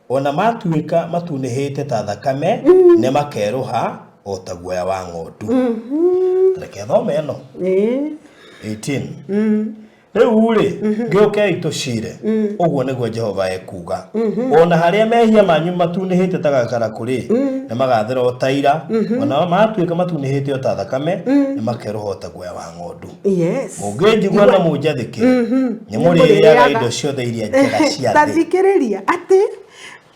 ona matuĩka matunĩhĩte ta thakame, nĩ makerũha o ta guoya wa ng'ondu. Reke thome ĩno. 18. Rĩu rĩ, gĩũkei tũcire, ũguo nĩguo Jehova ekuuga. Ona harĩa mehia manyu matunĩhĩte ta gakarakũ rĩ, nĩ magathera o ta ira, ona matuĩka matunĩhĩte o ta thakame, nĩ makerũha o ta guoya wa ng'ondu. Yes. Mũngĩnjigua na mũnjathĩkĩre, nĩ mũrĩrĩaga indo ciothe iria njega cia Ta thĩ. thikĩrĩria atĩ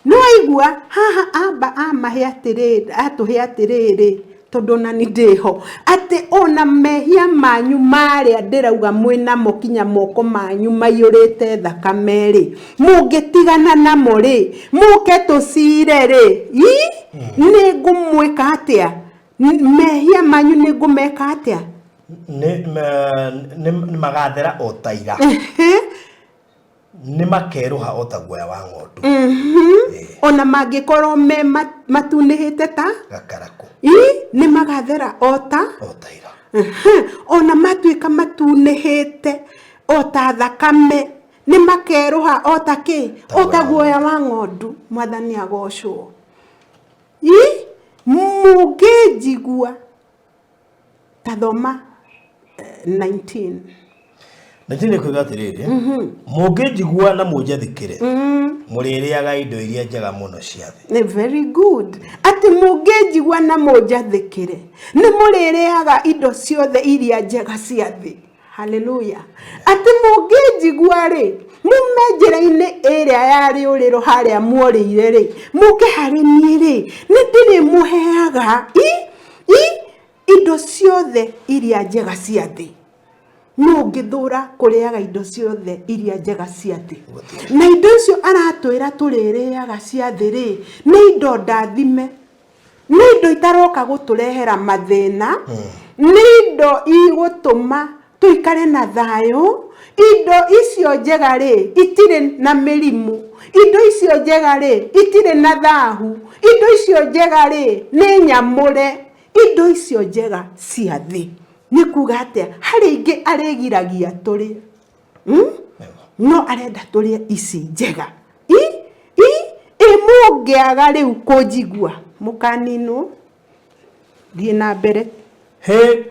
nĩ waigua haha amba amahe atĩrĩrĩ, atũhe atĩrĩrĩ, tondũ ona ni ndĩho, atĩ ona mehia manyu marĩa ndĩrauga mwĩnamo kinya moko manyu maiyũrĩte thakame rĩ, mũngĩtigana namo rĩ, mũke tũcire rĩ, ii nĩ ngũmwĩka atĩa? Mehia manyu nĩ ngũmeka atĩa? Nĩ magathera o ta ira, nĩ makerũha o ta guoya wa ng'ondu. Ona mangĩkorwo me matunĩhĩte ta gakarakũ, ii nĩ magathera o ta o ta ira. Ona matuĩka matunĩhĩte o ta thakame, nĩ makerũha o ta kĩ? O ta guoya wa ng'ondu. Mwathani agocwo. Ii mũngĩnjigua, ta thoma 19. Na nĩ kuga atĩrĩrĩ, mũngĩnjigua na mũnjathĩkĩre, mũrĩrĩaga indo iria njega mũno cia thĩ. Nĩ very good, atĩ mũngĩnjigua na mũnjathĩkĩre, nĩ mũrĩrĩaga indo ciothe iria njega cia thĩ. Haleluya. Atĩ mũngĩnjigua rĩ, mume njĩra-inĩ ĩrĩa ya rĩũrĩro harĩa muorĩire rĩ, mũke harĩ niĩ rĩ, nĩ ndĩrĩmũheaga indo ciothe iria njega cia thĩ. No ũngĩthũra kũrĩaga indo ciothe iria njega cia thĩ, na indo icio aratwĩra tũrĩrĩaga cia thĩ rĩ, nĩ indo ndathime, nĩ indo itaroka gũtũrehera mathĩna, nĩ indo igũtũma tũikare na thayũ. Indo icio njega rĩ, itirĩ na mĩrimũ. Indo icio njega rĩ, itirĩ na thahu. Indo icio njega rĩ, nĩ nyamũre. Indo icio njega cia thĩ nĩ kuga atĩa? Harĩ ingĩ arĩgiragia tũrĩe, No arenda tũrĩe ici njega. I mũngĩaga rĩu kũnjigua, mũkaninwo. Thiĩ na mbere. He,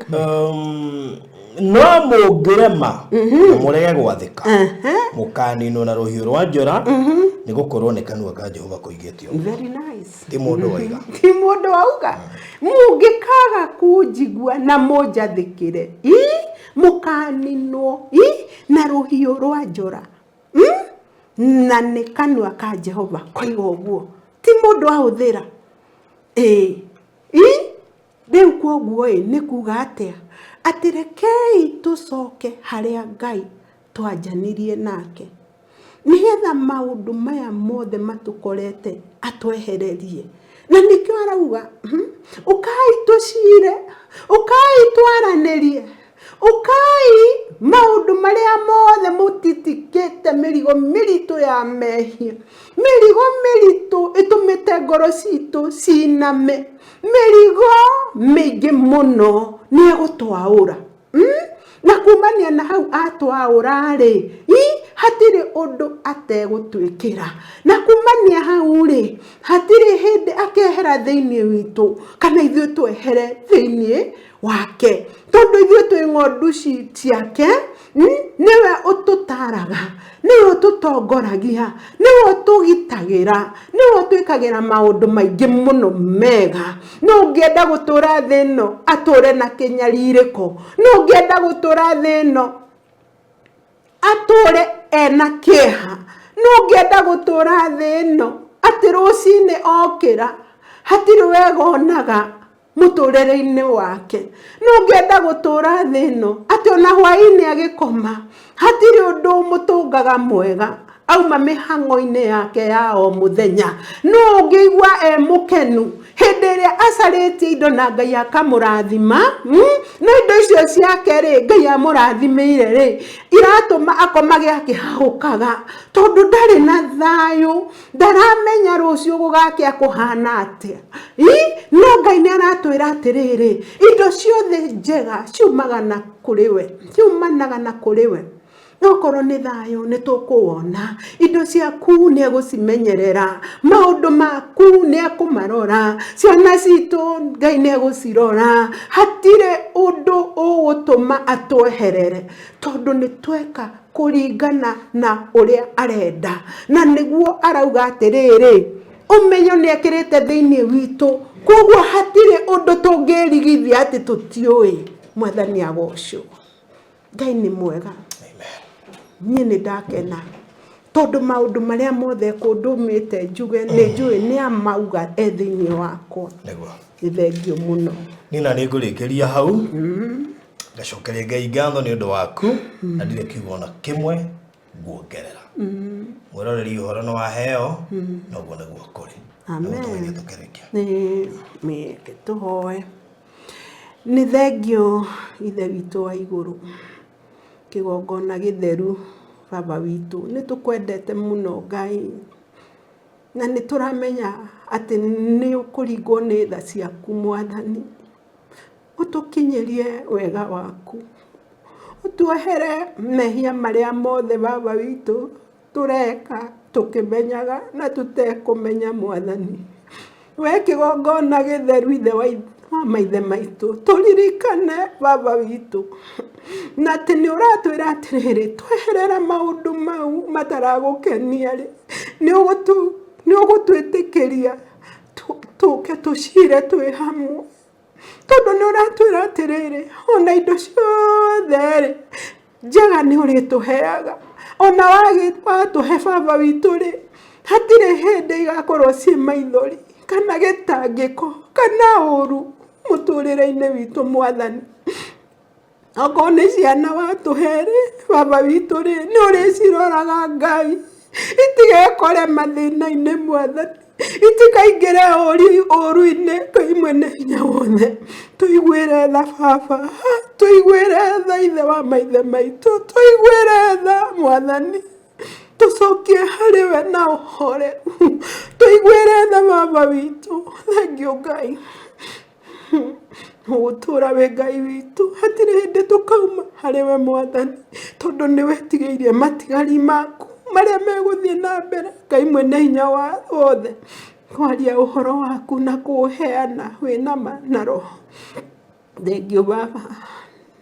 no mũngĩrema na mũrege gwathĩka, mũkaninwo na rũhiũ rwa njora, nĩ gũkorwo nĩ kanua ka Jehova koigĩte ũguo. Very nice. Ti mũndũ waiga. Ti mũndũ wauga. Mũngĩkaga kũnjigua na mũnjathĩkĩre, i mũkaninwo i na rũhiũ rwa njora. Na nĩ kanua ka Jehova koiga ũguo, ti mũndũ ahũthĩra. Ĩĩ, i rĩu kwoguo ĩ nĩ kuga atĩa? Atĩ rekei tũcoke harĩa Ngai twanjanirie nake, nĩgetha maũndũ maya mothe matũkorete atwehererie. Na nĩkĩo arauga, ũkai tũcire, ũkai twaranĩrie, ũkai maũndũ marĩa mothe mũtitikĩte, mĩrigo mĩritũ ya mehia, mĩrigo mĩritũ ĩtũmĩte ngoro citũ ciname, mĩrigo mĩingĩ mũno, nĩ egũtwaũra. Na kumania na hau atwaũra rĩ, hatirĩ ũndũ ategũtwĩkĩra. Na kumania hau rĩ, hatirĩ hĩndĩ akehera thĩinĩ witũ, kana ithuĩ twehere thĩinĩ wake, tondũ ithuĩ twĩ ng'ondu ciake. Nĩwe ũtũtaraga, nĩwe ũtũtongoragia, nĩwe ũtũgitagĩra, nĩwe ũtwĩkagĩra maũndũ maingĩ mũno mega. No ũngĩenda gũtũra thĩ ĩno atũre na kĩnyarirĩko, no ũngĩenda gũtũra thĩ ĩno atũre ena kĩeha, no ũngĩenda gũtũra thĩ ĩno atĩ rũcinĩ okĩra hatirĩ wega onaga mũtũrĩre-inĩ wake, no ũngĩenda gũtũra thĩ ĩno atĩ ona hwaĩ-inĩ agĩkoma hatirĩ ũndũ mũtũngaga mwega auma mĩhang'o-inĩ yake ya o mũthenya, no ũngĩigua e mũkenu hĩndĩ ĩrĩa acarĩtie indo na Ngai akamũrathima, no indo icio ciake rĩ, Ngai amũrathimĩire rĩ, iratũma akomage akĩhahũkaga, tondũ ndarĩ na thayũ, ndaramenya rũciũ gũgakĩa kũhana atĩa. No Ngai nĩ aratwĩra atĩrĩrĩ, indo ciothe njega ciumaga na kũrĩ we, ciumanaga na kũrĩ we. Okorwo nĩ thayũ nĩ tũkũwona, indo ciaku nĩ egũcimenyerera, maũndũ maku nĩ ekũmarora, ciana citũ Ngai nĩ egũcirora, hatirĩ ũndũ ũgũtũma atweherere, tondũ nĩ tweka Kũringana na ũrĩa arenda, na nĩguo arauga atĩrĩrĩ, ũmenyo nĩ ekĩrĩte thĩinĩ witũ, koguo hatirĩ ũndũ tũngĩrigithia atĩ tũtiũĩ. Mwathani agocwo. Ngai nĩ mwega. Niĩ nĩ ndakena tondũ maũndũ marĩa mothe kũndũmĩte njuge nĩ njũĩ nĩ amauga e thĩinĩ wakwa. Nĩguo. Nĩ thengio mũno. Niĩ na nĩ ngũrĩkĩria hau, ngacokeria Ngai ngatho nĩ ũndũ waku, na ndirĩ kiugo ona kĩmwe nguongerera. Mwĩroreri, ũhoro nĩ waheo, noguo nĩguo kũrĩ. Amen. Nĩguo tũkĩrĩkia. Nĩ mĩeke tũhoe. Nĩ thengio, Ithe witũ wa igũrũ, kĩgongona gĩtheru, Baba witũ, nĩ tũkwendete mũno, Ngai, na nĩ tũramenya atĩ nĩ ũkũringwo nĩ tha ciaku. Mwathani, ũtũkinyĩrie wega waku, ũtuohere mehia marĩa mothe, Baba witũ, tũreka tũkĩmenyaga na tũtekũmenya. Mwathani, we kĩgongona gĩtheru, Ithe wa maithe maitũ, tũririkane, Baba witũ, na atĩ nĩ ũratwĩra atĩrĩrĩ, tweherera maũndũ mau mataragũkenia rĩ, nĩ ũgũtwĩtĩkĩria tũke tũcire twĩ hamwe, tondũ nĩ ũratwĩra atĩrĩrĩ, ona indo ciothe rĩ njega nĩ ũrĩtũheaga. Ona watũhe, Baba witũ rĩ, hatirĩ hĩndĩ igakorwo ciĩ maithori kana gĩtangĩko kana ũru mũtũrĩre-inĩ witũ. Mwathani, okorwo nĩ ciana watũhe rĩ, Baba witũ rĩ, nĩ ũrĩciroraga, Ngai, itigekore mathĩna-inĩ. Mwathani, itikaingĩre ũru-inĩ. Ngai mwene hinya wothe, tũiguĩre tha, Baba, tũiguĩre tha. Ithe wa maithe maitũ, tũiguĩre tha. Mwathani, tũcokie harĩ we na ũhoreru. Tũiguĩre tha, Baba witũ. Thengio, Ngai. Ũgũtũra wĩ Ngai witũ, hatirĩ hĩndĩ tũkauma harĩ we, Mwathani, tondũ nĩ wetigĩirie matigari maku marĩa megũthiĩ na mbere, Ngai mwene hinya wa wothe, kwaria ũhoro waku na kũũheana wĩna ma na roho. Thengio, Baba.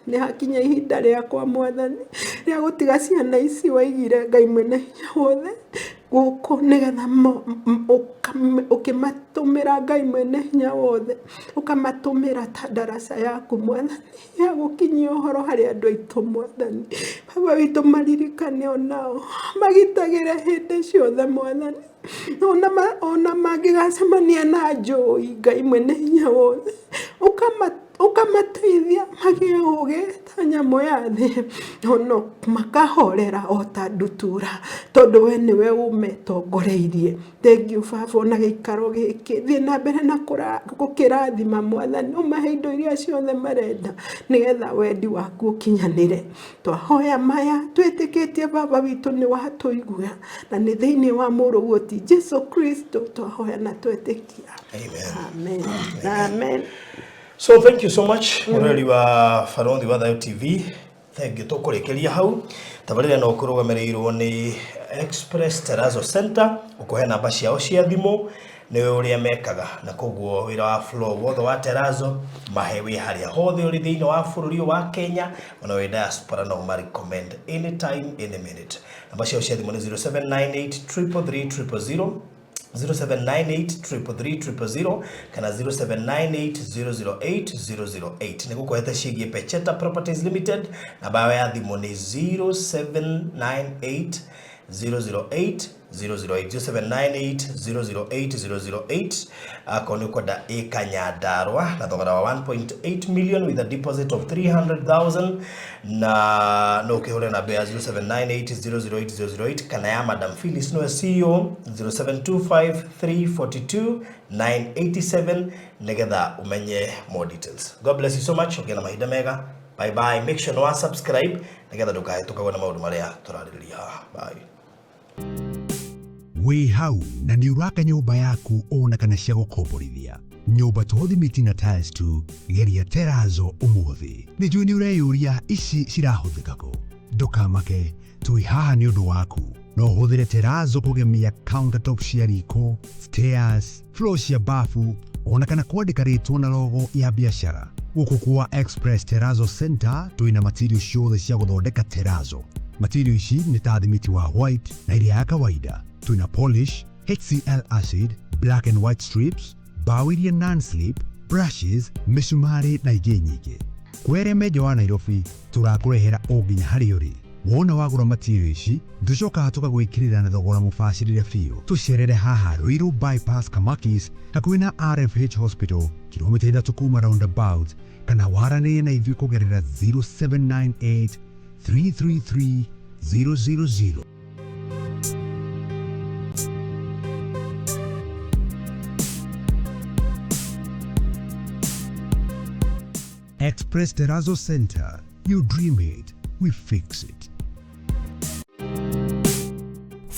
Nĩ hakinya ihinda rĩakwa, Mwathani, rĩa gũtiga ciana ici waigire, Ngai mwene hinya wothe, gũkũ nĩgetha ũkĩmatũmĩra, Ngai mwene hinya wothe, ũkamatũmĩra ta ndaraca yaku, Mwathani, ya gũkinyia ũhoro harĩ andũ aitũ. Mwathani, Baba witũ, maririkane onao, magitagĩre hĩndĩ ciothe, Mwathani, ona mangĩgacemania na njũi, Ngai mwene hinya wothe, ũkamateithia magĩe ũgĩ ta nyamũ ya thĩ, ono makahorera o ta ndutura, tondũ we nĩwe ũmetongoreirie. Thengio, Baba. Ona gĩikaro gĩkĩ, thiĩ na mbere na gũkĩrathima, Mwathani, ũmahe indo iria ciothe marenda nĩgetha wendi waku ũkinyanĩre. Twahoya maya twĩtĩkĩtie, Baba witũ, nĩ watũigua, na nĩ thĩinĩ wa mũrũguo ti Jesu Kristo twahoya na twetĩkia. Amen. Amen, amen. So thank you so much, mũroreri wa Barothi wa Thayo TV. Thengiũ. Tũkũrĩkĩria hau. Tabarĩra ĩno kũrũgamĩrĩirwo nĩ Express Terrazzo Center. Ũkũhe namba ciao cia thimũ, nĩ ũrĩa mekaga, na koguo wĩra wa floor wothe wa terrazzo mahe wĩ harĩa hothe ũrĩ thĩinĩ wa bũrũri ũyũ wa Kenya, ona wĩ diaspora, no ma recommend anytime, any minute. Namba ciao cia thimũ nĩ 0798 333 000, 0798 333 000 kana 0798 008 008. Nĩ gũkũhete ciĩgiĩ Pecheta Properties Limited. Namba yao ya thimũ nĩ 0798 008 008, 0798 008 008. Akorwo nĩ ũkwenda ĩka Nyandarũa na thogora wa 1.8 million with a deposit of 300,000, na no ũkĩhũre namba ya 0798 008 008 kana ya Madam Phyllis, nĩwe CEO, 0725 342 987, nĩgetha ũmenye more details. God bless you so much. Ũgĩe na mahinda mega. Bye bye. Make sure nĩ wa subscribe nĩgetha ndũkahĩtũkagwo na maũndũ marĩa tũrarĩrĩria haha. Bye. Wĩ hau na nĩ ũraka nyũmba yaku ona kana cia gũkomborithia, nyũmba to thimiti na tiles tu, geria terrazzo ũmũthĩ. Nĩ njũĩ nĩ ũreyũria ici cirahũthĩka kũ. Ndũkamake, twĩ haha nĩ ũndũ waku. No ũhũthĩre terrazzo kũgemia countertop cia riko, stairs, floor cia bafu, ona kana kwandĩka rĩtwa na logo ya biacara. Gũkũ kwa Express Terrazzo Center twĩna material ciothe cia gũthondeka terrazzo. Material ici nĩ ta thimiti wa white na iria ya kawaida. Twĩna polish, HCl acid, black and white strips, mbaũ iria non-slip, brushes, mĩcumarĩ na ingĩ nyingĩ. Kwĩ arĩa me nja wa Nairobi, tũrakũrehera o nginya harĩa ũrĩ. Wona wagũra material ici, tũcokaga tũgagwĩkĩrĩra na thogora mũbacĩrĩre biũ. Tũcerere haha Ruiru Bypass Kamakis, hakuhĩ na RFH Hospital, kilomita 3 kuma roundabout, kana waranĩrie na ithuĩ kũgerera 0798 333 000. Express Terrazzo Center. You dream it, we fix it.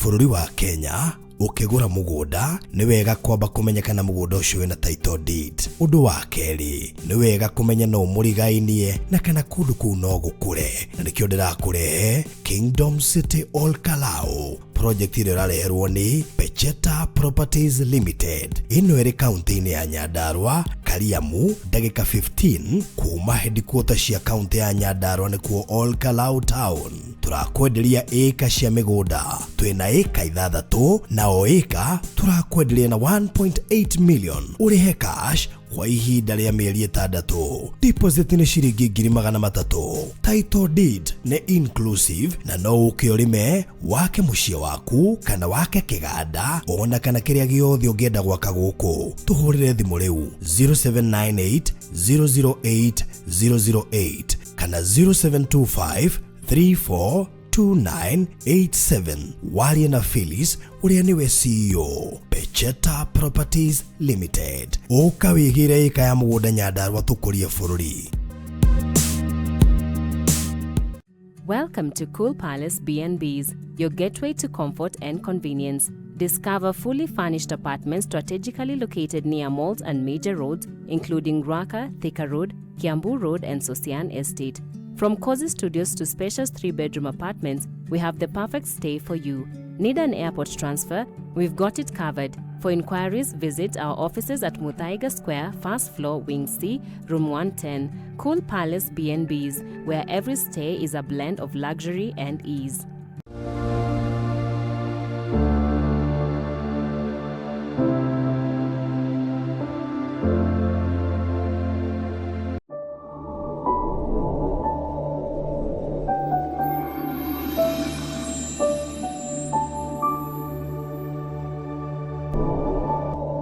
Bũrũri wa Kenya, ũkĩgũra mũgũnda nĩ wega kwamba kũmenya kana mũgũnda ũcio wĩna title deed. Ũndũ wa kerĩ, nĩ wega kũmenya no mũrigainie na kana kũndũ kũu no gũkũre, na nĩkĩo ndĩrakũrehe Kingdom City Ol Kalou, project ĩrĩa ĩrareherwo nĩ Pecheta Properties Limited. Ĩno ĩrĩ kaunti-inĩ ya Nyandarua, Kariamu, ndagĩka 15 kuma headquarter cia kaunti ya Nyandarua, nĩkuo Ol Kalou Town. Tũrakwenderia ĩka cia mĩgũnda, twĩna ĩka 6, na o ĩka tũrakwenderia na 1.8 million, ũrĩhe cash kwa ihinda rĩa mĩeri 6. Deposit nĩ ciringi 300,000. Title deed nĩ inclusive, na no ũke ũrĩme, wake mũciĩ waku kana wake kĩganda, ona kana kĩrĩa gĩothe ũngĩenda gwaka gũkũ. Tũhũrĩre thimũ rĩu 0798 008 008 kana 0725 342987, warie na Phyllis ũrĩa nĩwe CEO Pecheta Properties Limited. Ũka wĩgĩre ĩka ya mũgũnda Nyandarua, tũkũrie bũrũri. Welcome to Cool Palace B&Bs, your gateway to comfort and convenience. Discover fully furnished apartments strategically located near malls and major roads, including Ruaka, Thika Road, Kiambu Road, and Sosian Estate. From cozy studios to spacious 3-bedroom apartments, we have the perfect stay for you. Need an airport transfer? We've got it covered. For inquiries, visit our offices at Muthaiga Square, first floor, Wing C, Room 110. Cool Palace B&Bs, where every stay is a blend of luxury and ease.